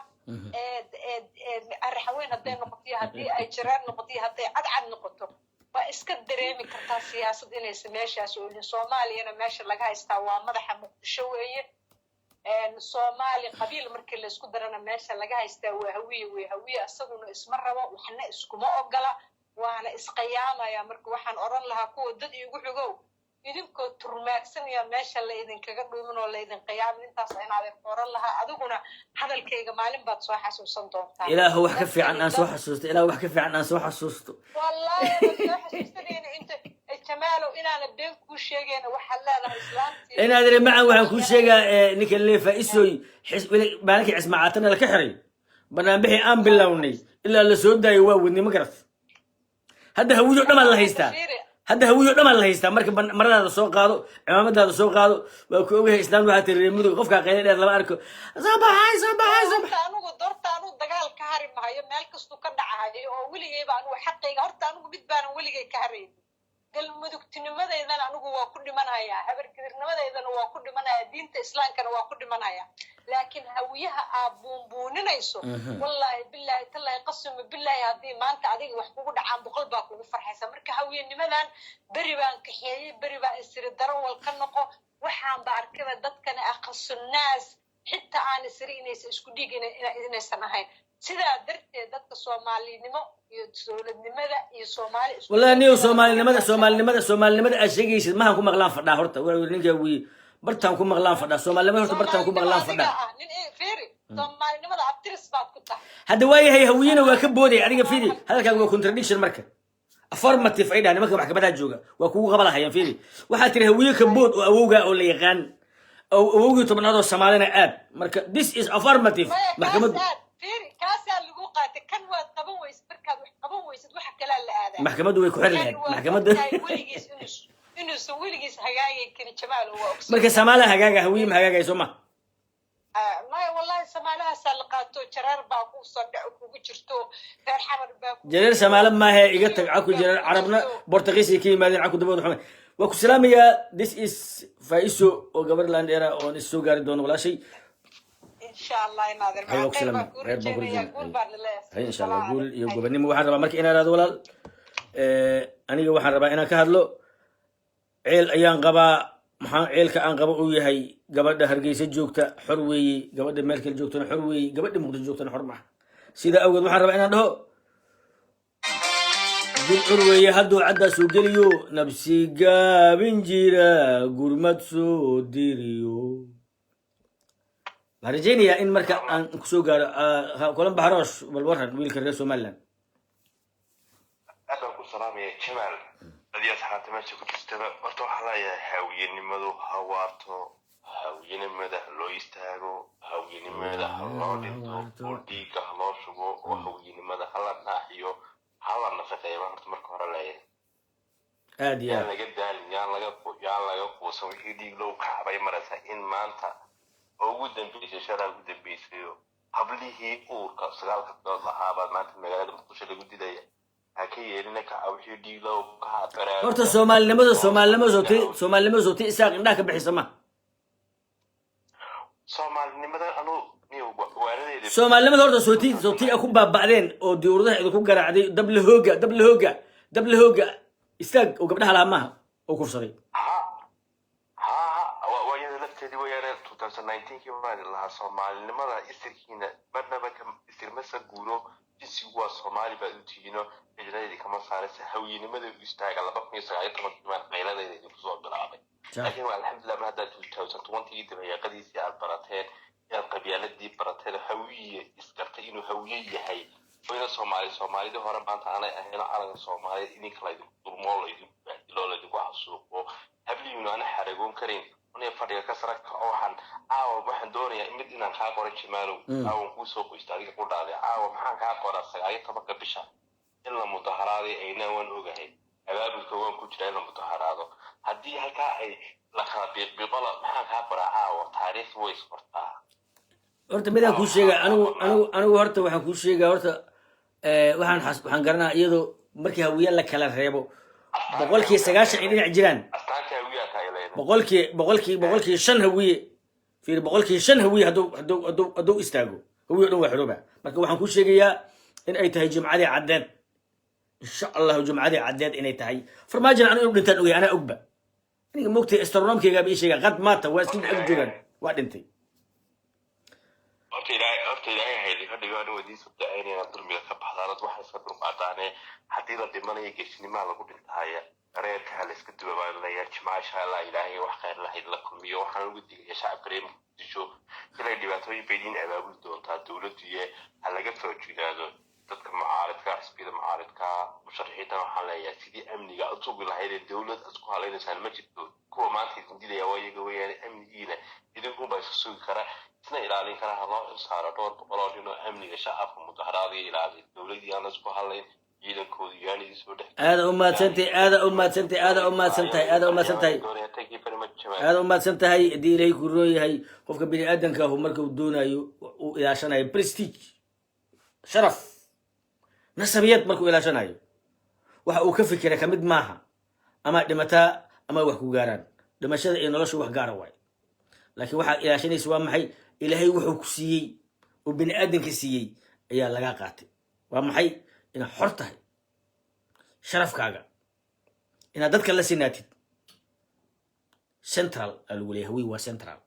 araxaweyn hadday noqoto iyo haddii ay jareer noqoto iyo hadday cadcad noqoto, waa iska dareemi kartaa siyaasad inaysa meeshaas oolin. Soomaaliyana meesha laga haystaa waa madaxa Muqdisho weeye. Soomaali qabiil markii laysku darana meesha laga haystaa waa Hawiye wey. Hawiye isaguna isma rabo, waxna iskuma ogola, waana isqiyaamaya. Marka waxaan odhan lahaa kuwa dad iigu xigow, idinkoo turmaagsanaya meesha la idinkaga dhuumin oo laydin qiyaamin. Intaas inaadan oran lahaa. Adiguna hadalkayga maalin baad soo xasuusan doontaa. Ilaahu wax ka fiican aan soo xasuusto, Ilaahu wax ka fiican aan soo xasuusto. Wallaahi ma soo xasuusanayna inta Jamaalow, inaana been kuu sheegayna waxaad leedahay islaantii. Inaad iri macan, waxaan kuu sheegaa ninka leefa isoy maalinkii Cismacaatana laka xiray, banaanbixii aan bilownay ilaa la soo daayo waa wadnay, ma garat? Hadda Hawiyo dhamaan la haystaa, hadda Hawiyo dhamaan la haystaa. Marka maradaada soo qaado, cimaamadaada soo qaado. Waa ku ogahay islaan waxaa tiri reer Mudug qofkaa qaylo dheer lama arko. Soo baxay, soo baxay, soo baxay. Horta anigu dorta anigu dagaal ka hari mahayo meel kastuu ka dhacahayo oo weligayba anigu xaqayga, horta anigu mid baanan weligay ka harayn. Galmudugtinimadeydana anigu waa ku dhimanayaa, Habargidirnimadeydana waa ku dhimanaya, diinta Islaamkana waa ku dhimanaya. Laakiin Hawiyaha aad buunbuuninayso, wallaahi, bilaahi, tallaahi, qasama bilaahi, haddii maanta adiga wax kugu dhacaan 100 baa kugu farxaysa. Marka hawiyenimadan beri baan kaxeeyey, beri baan isiri darawal ka noqo. Waxaan ba arkaba dadkana aqasunaas, xitaa aan isiri inaysan isku dhiig inaysan ahayn. Sidaa darteed dadka Soomaalinimo iyo dowladnimada iyo Soomaali isku Wallahi niyow, Soomaalinimada, Soomaalinimada, Soomaalinimada aad sheegaysid mahan ku maqlaan fadhaa. Horta wuxuu yidhi ninka wii bartaan ku maqlaan fadhaa Soomaalinimada, horta bartaan ku maqlaan Soomaalinimada fadhaa. Adiga ah nin fiiri, Soomaalinimada abtiris baad ku tahay. Hadda waayahay, Hawiyena waa ka booday adiga. Fiiri, hadalkaaga waa contradiction. Marka affirmative ay dhahan nimanka maxkamadaha jooga waa kugu qaba lahayaan. Fiiri, waxaa tiri Hawiye ka bood oo awowgaa oo la yaqaan oo awowgii 10aad oo Soomaalina aad. Marka this is affirmative. Maya. Maxkamaddu Kaas aad fiiri, kaasaa lagu qaatay. Kan waad qaban weysid, markaad wax qaban weysid waxa kalaa la aadaa. Maxkamaddu way ku xiri Kan lahayd waa maxkamadda. ogtahay weligiis inuusan weligiis hagaagay karin, Jamaal, waa ogsoon. Marka Soomaaliya hagaaga, Hawiye ma hagaagay, soo ma? Maya, wallahi Soomaalihaasaa la qaato, jareer baa ku soo dhac kugu jirto, reer Xamar baa kugu Jareer Soomaali maahe, iga tag. Caku jareer Carabna Bortugiis ay ka yimaadeen, caku dabooda xuma. Waa ku salaamayaa. This is Faiso oo gabar landheera oon is soo gaari doono, walaashay. Insha Allah, inaadeer. Hay, waa ku Khayr baan salaamay. kuu Khayr baan ku rajeynayaa, rajeynaya. guul baan leeyahay. Hay, insha Allah, Salaam guul iyo calaykum. gobonimo. Waxaan rabaa marka inaan aado, walaal. Aniga waxaan rabaa inaan ka hadlo ceel ayaan qabaa. Maxaa ceelka aan qabo uu yahay? Gabadha Hargeysa joogta xor weeye, gabadha meel kale joogtana xor weeye, gabadha Muqdisho joogtana xor maaha. Sidaa awgeed waxaan rabaa inaan dhaho: gudcur weeye hadduu caddaa soo geliyo, nabsi gaabin jira gurmad soo diriyo. Waxaan rajaynayaa in marka aan kusoo gaaro kulan baxroosh. Bal waran wiilka reer Somaliland. Aad baan ku salaamaya, Jamaal, adii asxaabta meesha ku jirtaba. Horta waxaa leeyahay, haawiyenimadu ha waarto, haawiyenimada ha loo istaago, haawiyenimada ha loo dhinto oo dhiigga ha loo shubo, oo haawiyenimada ha la naaxiyo, ha la nafaqeeyo baan horta marka hore leeyahay. Aad iyo Yaan aad. laga daalin, yaan laga quusan. Wixii dhiig loo kacbay maraysa in maanta oo ugu dambeysay, shalaa ugu dambaysayo, hablihii uurka 9-ka bilood lahaabaa maanta magaalada Muqdisho lagu dilaya. Ha ka yeelina, kaca, wixii dhiig loo kaca, baraaruga. Horta soomaalinimada sooti Isaaq indhaha ka bixisa ma Soomaalinimada anuu niyo waanadeeda. Soomaalinimada horta sooti a ku baaba'deen oo diyuuradaha idinku garaacday, dab la hooga, dab la hooga, dab la hooga, istaag oo gabdhaha lahaa maaha oo kufsaday. Ha ha ha, waa iyada lafteedii weeyaane. 2019kii baan lahaa soomaalinimada isirkiina marnaba ka isir masa guuro, jinsigu waa Soomaali baad u tihiino, cidladeedii kama saaraysa. Hawyenimada u istaaga. 2019-kii baan qayladeeda idinku soo bilaabay, laakiin waa alxamdulillah, mar haddaad 2020-gii dabayaaqadiisii aad barateen inaad qabyaaladii barateen, hawiye isgartay inuu hawiye yahay oyna Soomaali Soomaalidii hore maanta aanay ahayn, calanka Soomaaliyeed idinka laydinku dulmo, laydinku bahdilo, laydinku xasuuqo, hablihiinu ana xaragoon karayn unay fadhiga ka sara kaco. Waxaan caawa waxaan doonayaa mid inaan kaa qoro, Jamaalow. Caawan kuu soo qoysta adiga ku dhaaday. Caawa maxaan kaa qoraa? 19-ka bisha in la mudaharaaday ayna waan ogahay, abaabulka waan ku jiraa in la mudaharaado. Haddii halkaa ay la kala biiqbiiqola, maxaan kaa qoraa caawa? Taariikh way isqortaa. Horta midaan kuu sheega, anigu horta waxaan kuu sheegaa, horta waxaan garanaa iyadoo markii hawiye la kala reebo 90% ay dhinac jiraan. Astaanta hawiyaa tahay leedahay. Boqolkii 5 hawiye, fiir, 5% hawiye hadduu istaago, hawiye o dhan waa xorooba. Marka waxaan kuu sheegayaa in ay tahay Jimcadii caddeed, insha Allahu, Jimcadii caddeed inay tahay. Farmaajina anu inuu dhintaan ogay, anaa ogba. Aniga mogtay, astronomkeygaaba ii sheega qad maata waa iska ag joogaan, waa dhintay. Horta Ilaahay haydi ka dhigo. Anigu idiin soo ducaynaya dulmiga ka baxdaan, ad waxay iska dulqaataane. Haddii la dhimanayo, geesinimaa lagu dhintahaya, reerka ha la iska duba baan leeyahay. Jimca insha Allah Ilaahay wax khayr lahayd la kulmiyo. Waxaan ugu digaya shacabka reer Muqdisho inay dhibaatooyin bay idiin abaabuli doontaa dowladdu, iyo ha laga feejignaado dadka mucaaridka, xisbiyada mucaaridka, musharaxiintan. Waxaan leeyahay, sidii amniga u sugi lahayd ee dowlad isku halaynaysaan ma jirto. Kuwa maanta idin dilaya waa iyaga weeyaane. Amnigiina idinkunbaa isu sugi kara, isna ilaalin kara. Ha loo saaro dhowr boqol oo nin oo amniga shacabka mudaharaadaya ilaaliya. Dowladii aan la isku hadlayn, ciidankoodu yaan idin soo dhex. Aada u mahadsantahay, aada u mahadsantahay, aada u mahadsantahay, aada u mahadsantahay. Thank you very much, Jamal. Aada u mahadsan tahay. Haddii Ilaahay ku roon yahay, qofka bini aadamka ahu marka uu doonayo, uu ilaashanayo prestige, sharaf, nasabiyad markuu ilaashanayo, waxa uu ka fikira kamid maaha ama dhimataa ama wax ku gaaraan. Dhimashada iyo nolosha wax gaara waay, laakiin waxaa ilaashanaysa waa maxay? Ilaahay wuxuu ku siiyey oo bini aadamka siiyey ayaa lagaa qaatay. Waa maxay? Inaad xor tahay, sharafkaaga inaad dadka la sinaatid. Central aa lagu leeyahay. Hawiye waa central,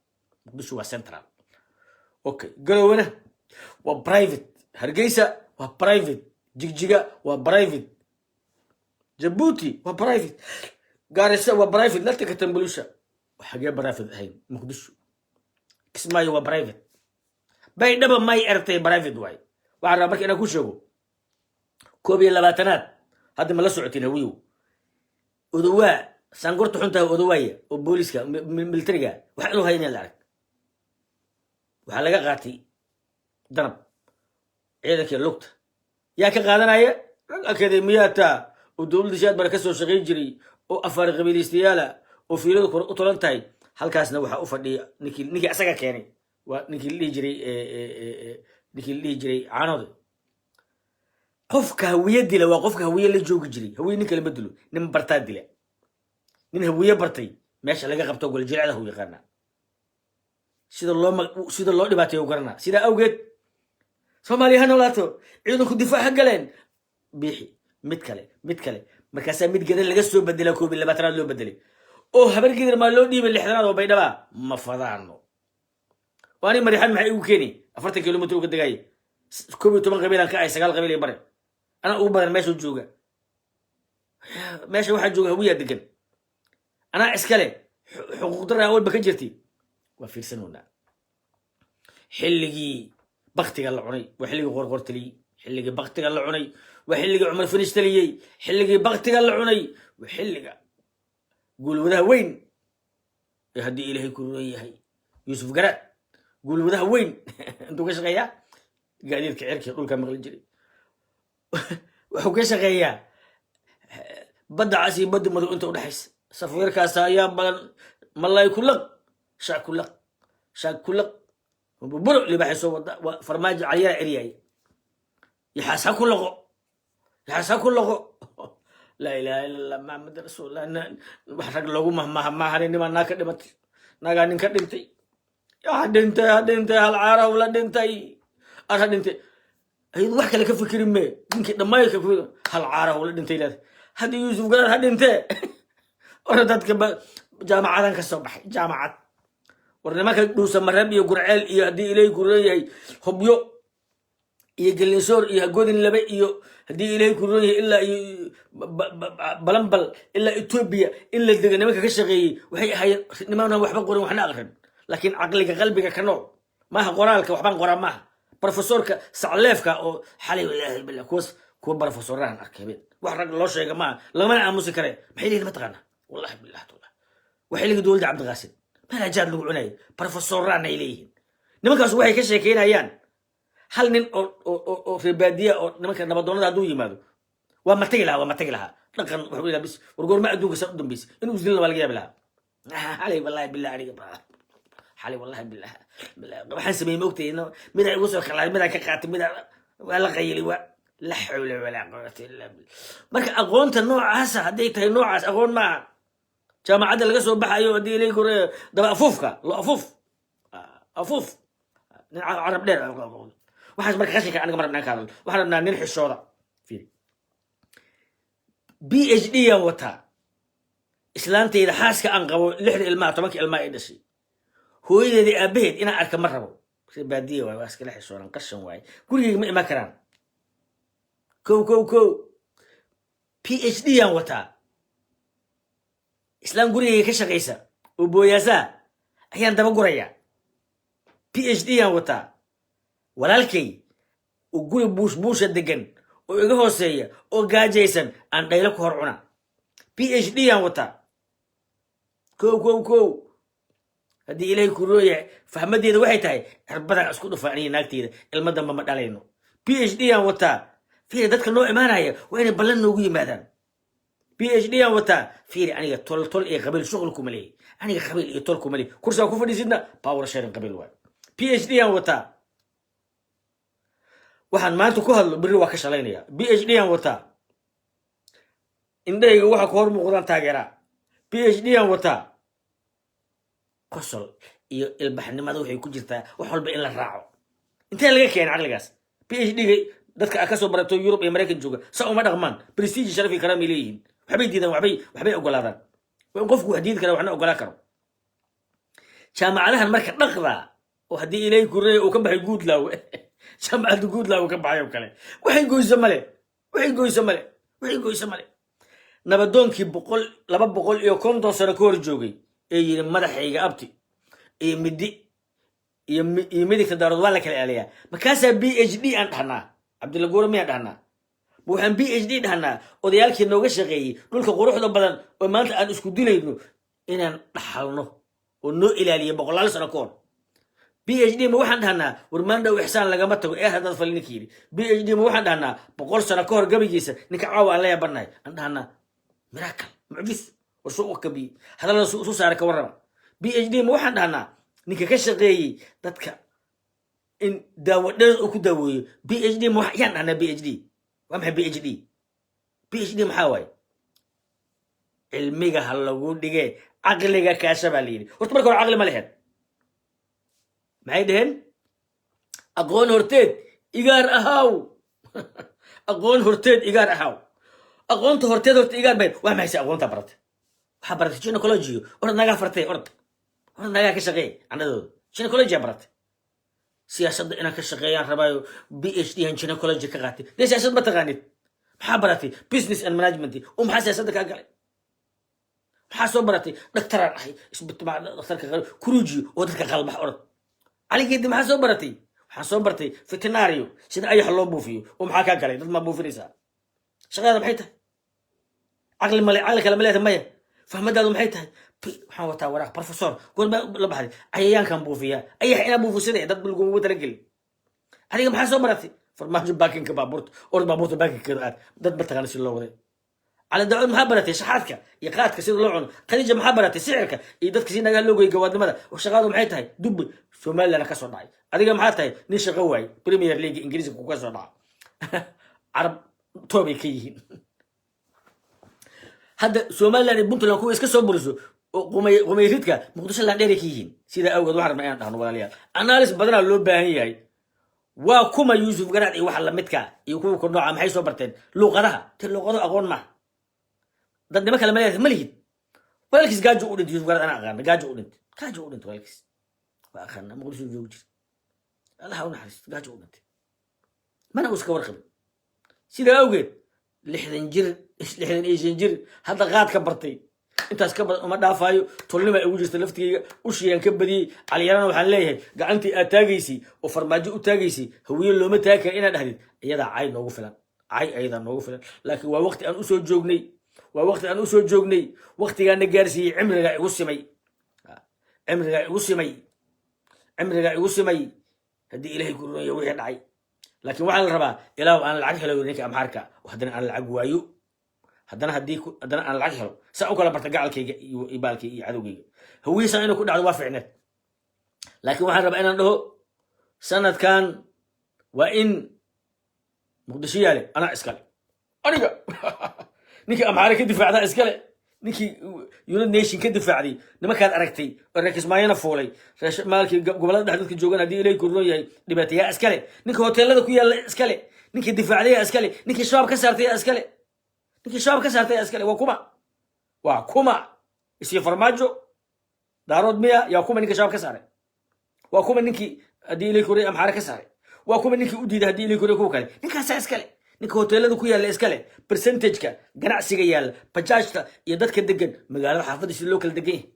Muqdisho waa central, okay. Garowena waa private, Hargeysa waa private, Jigjiga waa private, Jabuuti waa private, Gaarisa waa private, laltaka tambulusha xagee private ahayn? Muqdisho, Kismaayo waa private, Baydhaba may ertay private waay. Waxaan rabaa marka inaan ku sheego 21-aad hadda ma la socotiin, hawiyow? Odowaa sangorta xuntahay, odowaaya oo booliska militariga wax inuu hayna la arag. Waxaa laga qaatay Danab, ciidankii lugta. Yaa ka qaadanaya? Rag akademiyaata oo dowladda Shaad Bare ka soo shaqayn jiray oo afar qabiilaystayaala oo fiiladu kor u tolan tahay. Halkaasna waxaa u fadhiya ninkii asaga keenay, waa ninkii la dhihi jiray, ninkii la dhihi jiray Caanoode. Qofka hawiye dila waa qofka hawiye la joogi jiray. Hawiye nin kale ma dilo, nin bartaa dila. Nin hawiye bartay meesha laga qabto goljilecda hu yaqaanaa. Sida loo dhibaateeyo u garanaa. Sidaa awgeed, Soomaaliya ha noolaato, ciidanku difaac ha galeen, Biixi mid kale, mid kale. Markaasaa mid gadan laga soo bedelaa, 21aad loo bedelay oo Habar Gidir maa loo dhiibay, 60aad oo Baydhaba ma fadaano. Waa ani Mariixaan, maxay igu keeni? 40 kilomitr uga degaayay, 11 qabiilaan ka ahay, sagaal qabiil iyo bare anaa ugu badan. Meesha jooga, meesha waxaa jooga Hawiyaa degan, anaa iskale. Xuquuq darra awalba ka jirtay, waa fiirsanoonaa. Xilligii baktiga la cunay waa xilligii Qoorqoor taliyey. Xilligii baktiga la cunay waa xilligii Cumar Finish taliyey. Xilligii baktiga la cunay waa xilliga guulwadaha weyn ee, haddii Ilaahay ku ruran yahay, Yuusuf Garaad. Guulwadaha weyn intuu ka shaqeeyaa gaadiidka cirka dhulka maqli jiray, wuxuu ka shaqeeyaa Badda Cas iyo Badda Madow inta udhexaysa. Safiirkaas ayaa badan, malay ku laq, shaak ku laq, shaak ku laq, buro libaaxay soo wada. Waa Farmaajo Caliyara eryaaya. Yaxaas ha ku laqo, yaxaas ha ku laqo. Laa ilaaha illa Allah, Maxamed rasuulillah. Wax rag loogu mahmaha maahane. Nimaa naa ka dhimatay, naagaa nin ka dhintay, ha dhintay, ha dhintay, hal caaraw la dhintay, ar ha dhintay. Ayadu wax kale ka fikiri mee, ninkii dhammaay ka hal caaraw la dhintay leedahay. Haddii Yuusuf Garaad ha dhintee, ora dadka jaamacadan ka soo baxay, jaamacad war nimanka Dhuusa Mareeb iyo Gurceel iyo, haddii Ilaahay ku leeyahay, Hobyo iyo Gelinsoor iyo Hagodin Labe iyo, haddii Ilaahay ku leeyahay, ilaa iyo Balanbal ilaa Etoobiya in la dega nimanka ka shaqeeyey waxay ahaayeen nimanaan waxba qorin, waxna aqrin, laakiin caqliga qalbiga ka nool. Maaha qoraalka, waxbaan qoraa maaha. Profesorka sacleefka oo xalay, walaahi billah, kuwas kuwa profesorahan arkay habeen, wax rag loo sheega maaha, lagamana aamusi kare. Maxay leeyihin mataqaana? Wallahi billah tullah, waa xilligii dowladda Cabdiqaasim meelajaad lagu cunayay. Profesoraan ay leeyihiin nimankaas. Waxay ka sheekeynayaan hal nin oo reer baadiya oo nimanka nabadoonada hadduu yimaado, waa matagi lahaa, waa matagi lahaa. Dhaqan wuxuu ilaha bis war goorma adduunka saa u dambeysay inuu isdilna waa laga yaabi lahaa. Xalay, wallahi billah, aniga xalay, wallahi billah, waxaan sameeyey maogtay? Midaa igu soo kalaaday, midaa ka qaatay, midaa waa la qayilay, waa la xawla walaa quwata illa billah. Marka aqoonta noocaasa hadday tahay noocaas, aqoon maaha. Jaamacadda laga soo baxayo, haddii ilay kore, daba afuufka lo afuuf afuuf nin carab dheer waxaas. Marka qashinka aniga ma rabnaan ka hadal, waxaan rabnaa nin xishooda. Fiiri, PhD aan wataa. Islaantayda, xaaska aan qabo, lixda ilmaha, 10ka ilmaha ay dhashay, hooyadeedii aabaheed inaan arka ma rabo. Reer baadiya waay, waa iskala xishoonan, qashan waaye, gurigayga ma iman karaan. Kow kow kow, PhD aan wataa. Islaam gurigayga ka shaqaysa oo booyaasaa ayaan daba gurayaa. PhD aan wataa. Walaalkay oo guri buush buusha degan oo iga hooseeya oo gaajaysan aan dhaylo ku hor cuna. PhD aan wataa. Kow kow kow, haddii Ilaahay ku rooyahay, fahmadeeda waxay tahay cirbadan isku dhufa aniga naagteyda, ilmo damba ma dhalayno. PhD aan wataa. Fiiri, dadka noo imaanaya waa inay ballan noogu yimaadaan. PhD aan wataa. Fiiri, aniga tol tol iyo qabiil shuqul kuma leeyahy. Aniga qabiil iyo tol kuma leeyahy. Kursigaa ku fadhiisidna power sharing qabiil waay. PhD aan wataa. Waxaan maanta ku hadlo berri waa ka shalaynaya. PhD aan wataa. Indhahayga waxa ku hor muuqdaan taageeraa. PhD aan wataa. Qosol iyo ilbaxnimada waxay ku jirtaa wax walba in la raaco. Intee laga keenay caqligaas? PhD-ga dadka a kasoo barato Yurub iyo Maraykan jooga sa uma dhaqmaan. Prestige, sharaf iyo karaamay leeyihiin. Waxbay diidaan, waxbay ogolaadaan. Waa in qofku wax diidi kara, waxna ogolaan karo. Jaamacadahan marka dhaqda oo, haddii Ilaahay kureey, uu ka baxay Guudlaawe, jaamacadda Guudlaawe ka baxay oo kale, waxay goyso male, waxay goyso male, waxay goyso male. Nabadoonkii 100, 250 sano ka hor joogay ee yiri madaxayga abti iyo midi iyo midigta Daarood waa la kala eelayaa, markaasaa PhD aan dhahnaa. Cabdilla Guure miyaan dhahnaa? Ma waxaan PhD dhahnaa odayaalkii nooga shaqeeyey dhulka quruxda badan oo maanta aan isku dilayno inaan dhaxalno oo noo ilaaliya boqolaal sano ka hor? PhD ma waxaan dhahnaa war maandhow ixsaan lagama tago ee haddaad fali ninka yidhi? PhD ma waxaan dhahnaa 100 sano ka hor gabaygiisa ninka caawa aan la yaabanahay aan dhahnaa miracle, mucjis, war soo u kabiyey, hadallada isu saaray ka warrama? PhD ma waxaan dhahnaa ninka ka shaqeeyey dadka in daawo dheer uu ku daaweeyo? PhD ma yaan dhahnaa? PhD waa maxay? PhD, PhD maxaa waaye? Cilmiga ha lagu dhige, caqliga kaasha baa la yidhi. Horta marka hore caqli ma lehen. Maxay dhaheen? Aqoon horteed igaar ahaaw, aqoon horteed igaar ahaaw. Aqoonta horteed horta igaar bay. Waa maxayse aqoonta baratay? Waxaa baratay gynecology. Orod nagaa fartay, orod, orod nagaa ka shaqeey candhadooda. Gynecology aa baratay. Siyaasadda inaan ka shaqeeyaan rabaayo, PhD an gynecology ka qaatay. Dee siyaasad ma taqaanid. Maxaa baratay? Business and management. Oo maxaa siyaasadda kaa galay? Maxaa soo baratay? Dhaktaraan ahay, dhakhtarka kuruji oo dadka qalbax. Orod. Caligeedi, maxaa soo baratay? Waxaan soo bartay veterinario, sida ayax loo buufiyo. Oo maxaa kaa galay? Dad maa buufinaysaa? Shaqadaada maxay tahay? Caqli male, caqli kale ma leedahay? Maya. Fahmadaadu maxay tahay? Waxaan wataa waraaq professor. Goor baa la baxday? Cayayaankan buufiyaa. Ayax inaa buufisada dad laguma talagelin. Adiga maxaa soo baratay? Farmaajo baakinka baabuurta. Orod baabuurta baakinkeeda aad. Dad ma taqaana si loo waday. Cali Dacuud, maxaa baratay? Shaxaadka iyo qaadka sida loo cuno. Khadiija, maxaa baratay? Sicirka iyo dadka si nagaa loo goy, gawaadnimada. Shaqaadu maxay tahay? Dubbi Somaliland ka soo dhacay. Adiga maxaa tahay? Nin shaqo waayey, Premier League Ingiriiska kuga soo dhaca. Carab toobay ka yihiin. Hadda Somaliland iyo Puntland kuwa iska soo buriso oo qumayridka Muqdisho laandheeray ka yihiin. Sidaa awgeed waxaan rabnaa inaan dhahno, walaalayaal, analysis badanaa loo baahan yahay. Waa kuma Yuusuf Garaad iyo waxa lamidka iyo kuwa ku nooca? Maxay soo barteen? Luuqadaha te luuqado aqoon maaha. Dadnimo kale ma leedahay? Ma lihid. Walaalkiis gaajo u dhintay. Yuusuf Garaad anaa aqaana, gaajo u dhintay, gaajo u dhintay walaalkiis. Waa aqaana, Muqdisho joogi jir. Allaha u naxariisto, gaajo u dhintay, mana uuska warqabin. Sidaa awgeed 60 jir, 65 jir hadda qaadka bartay, intaas ka badan uma dhaafaayo. Tolnima igu jirta laftigeyga, ushiyaan ka badiyey. Caliyarana waxaan leeyahay, gacantii aad taagaysay oo Farmaajo u taagaysay, Hawiye looma taagi kara inaad dhahdid, iyadaa cay noogu filan, cay ayadaa noogu filan. Laakiin waa waqti aan usoo joognay, waa waqti aan usoo joognay, waqtigaana gaarsiiyey. Cimrigaa igu simay, cimrigaa igu simay, cimrigaa igu simay. Haddii Ilahay ku ronya wixii dhacay, laakiin waxaa la rabaa ilaa aan lacag helo ninka Amxaarka, haddana aan lacag waayo, haddana haddii haddana aan lacag helo, saa u kala barta gacalkayga iyo baalkayga iyo cadowgayga. Hawiisaa inay ku dhacdo waa ficneed, laakiin waxaan rabaa inaan dhaho sanadkan waa in Muqdisho yaale anaa iskale. Aniga ninkii Amxaare ka difaacdaa iskale, ninkii United Nation ka difaacday, nimankaad aragtay oo reer Kismaayona fuulay, maalkii gobolada dhex dadka joogan, haddii Ilaahay ku roon yahay dhibaatayaa iskale, ninka hoteelada ku yaalla iskale, ninkii difaacday iskale, ninkii Shabaab ka saartay iskale, ninkii Shabaab ka saartay iskale. Waa kuma? Waa kuma? Isii Farmaajo Daarood miya? Yaa kuma ninka Shabaab ka saaray? Waa kuma ninkii haddii Ilaahay ku roon Amxaare ka saaray? Waa kuma ninkii u diiday haddii Ilaahay ku roon kuwa kale? Ninkaasaa iskale. Ninka hoteelada ku yaalla iskale, percentageka ganacsiga yaalla, bajaajta iyo dadka degan magaalada, xaafadda sida loo kala degan yahay,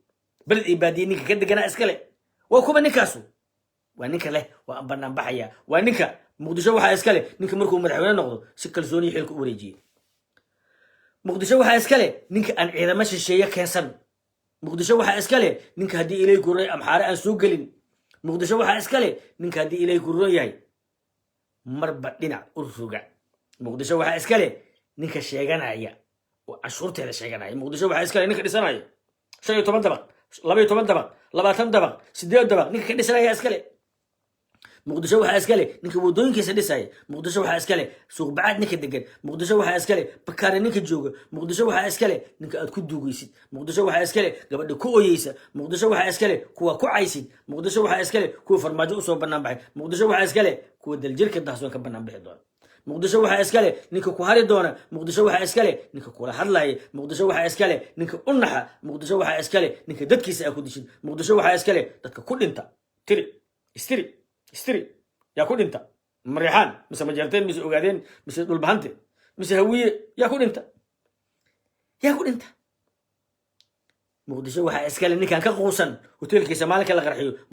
beled iyo baadiye, ninka ka deganaa iskale. Waa kuma ninkaasu? Waa ninka leh waa banaan baxaya. Waa ninka Muqdisho waxaa iskale ninka markuu madaxweyne noqdo si kalsooniya xilka u wareejiyey. Muqdisho waxaa iskale ninka aan ciidamo shisheeye keensan. Muqdisho waxaa iskale ninka haddii Ilaahay ku roon Amxaare aan soo gelin. Muqdisho waxaa iskale ninka haddii Ilaahay ku roon yahay marba dhinac u roga. Muqdisho waxaa iskale ninka sheeganaya oo canshuurteeda sheeganaya. Muqdisho waxaa iskale ninka dhisanaya 15 dabaq, 12 dabaq, 20 dabaq, sideed dabaq, ninka ka dhisanaya iskale. Muqdisho waxaa iskale ninka wadooyinkiisa dhisaya. Muqdisho waxaa iskale Suuqbacaad ninka degan. Muqdisho waxaa iskale Bakaare ninka jooga. Muqdisho waxaa iskale ninka aad ku duugaysid. Muqdisho waxaa iskale gabadha ku oyeysa. Muqdisho waxaa iskale kuwa ku caysid. Muqdisho waxaa iskale kuwa Farmaajo usoo banaan baxay. Muqdisho waxaa iskale kuwa Daljirka Dahsoon ka banaan bixi doona. Muqdisho waxaa iskale ninka ku hari doona. Muqdisho waxaa iskale ninka kula hadlaya. Muqdisho waxaa iskale ninka u naxa. Muqdisho waxaa iskale ninka dadkiisa aa ku dishin. Muqdisho waxaa iskale dadka ku dhinta. Tiri, istiri, istiri, yaa ku dhinta? Mariixaan mise Majeerteen mise Ogaadeen mise Dhulbahante mise Hawiye? Yaa ku dhinta? Yaa ku dhinta? Muqdisho waxaa iskale ninkaan ka quusan hoteelkiisa maalinka la qarxiyo.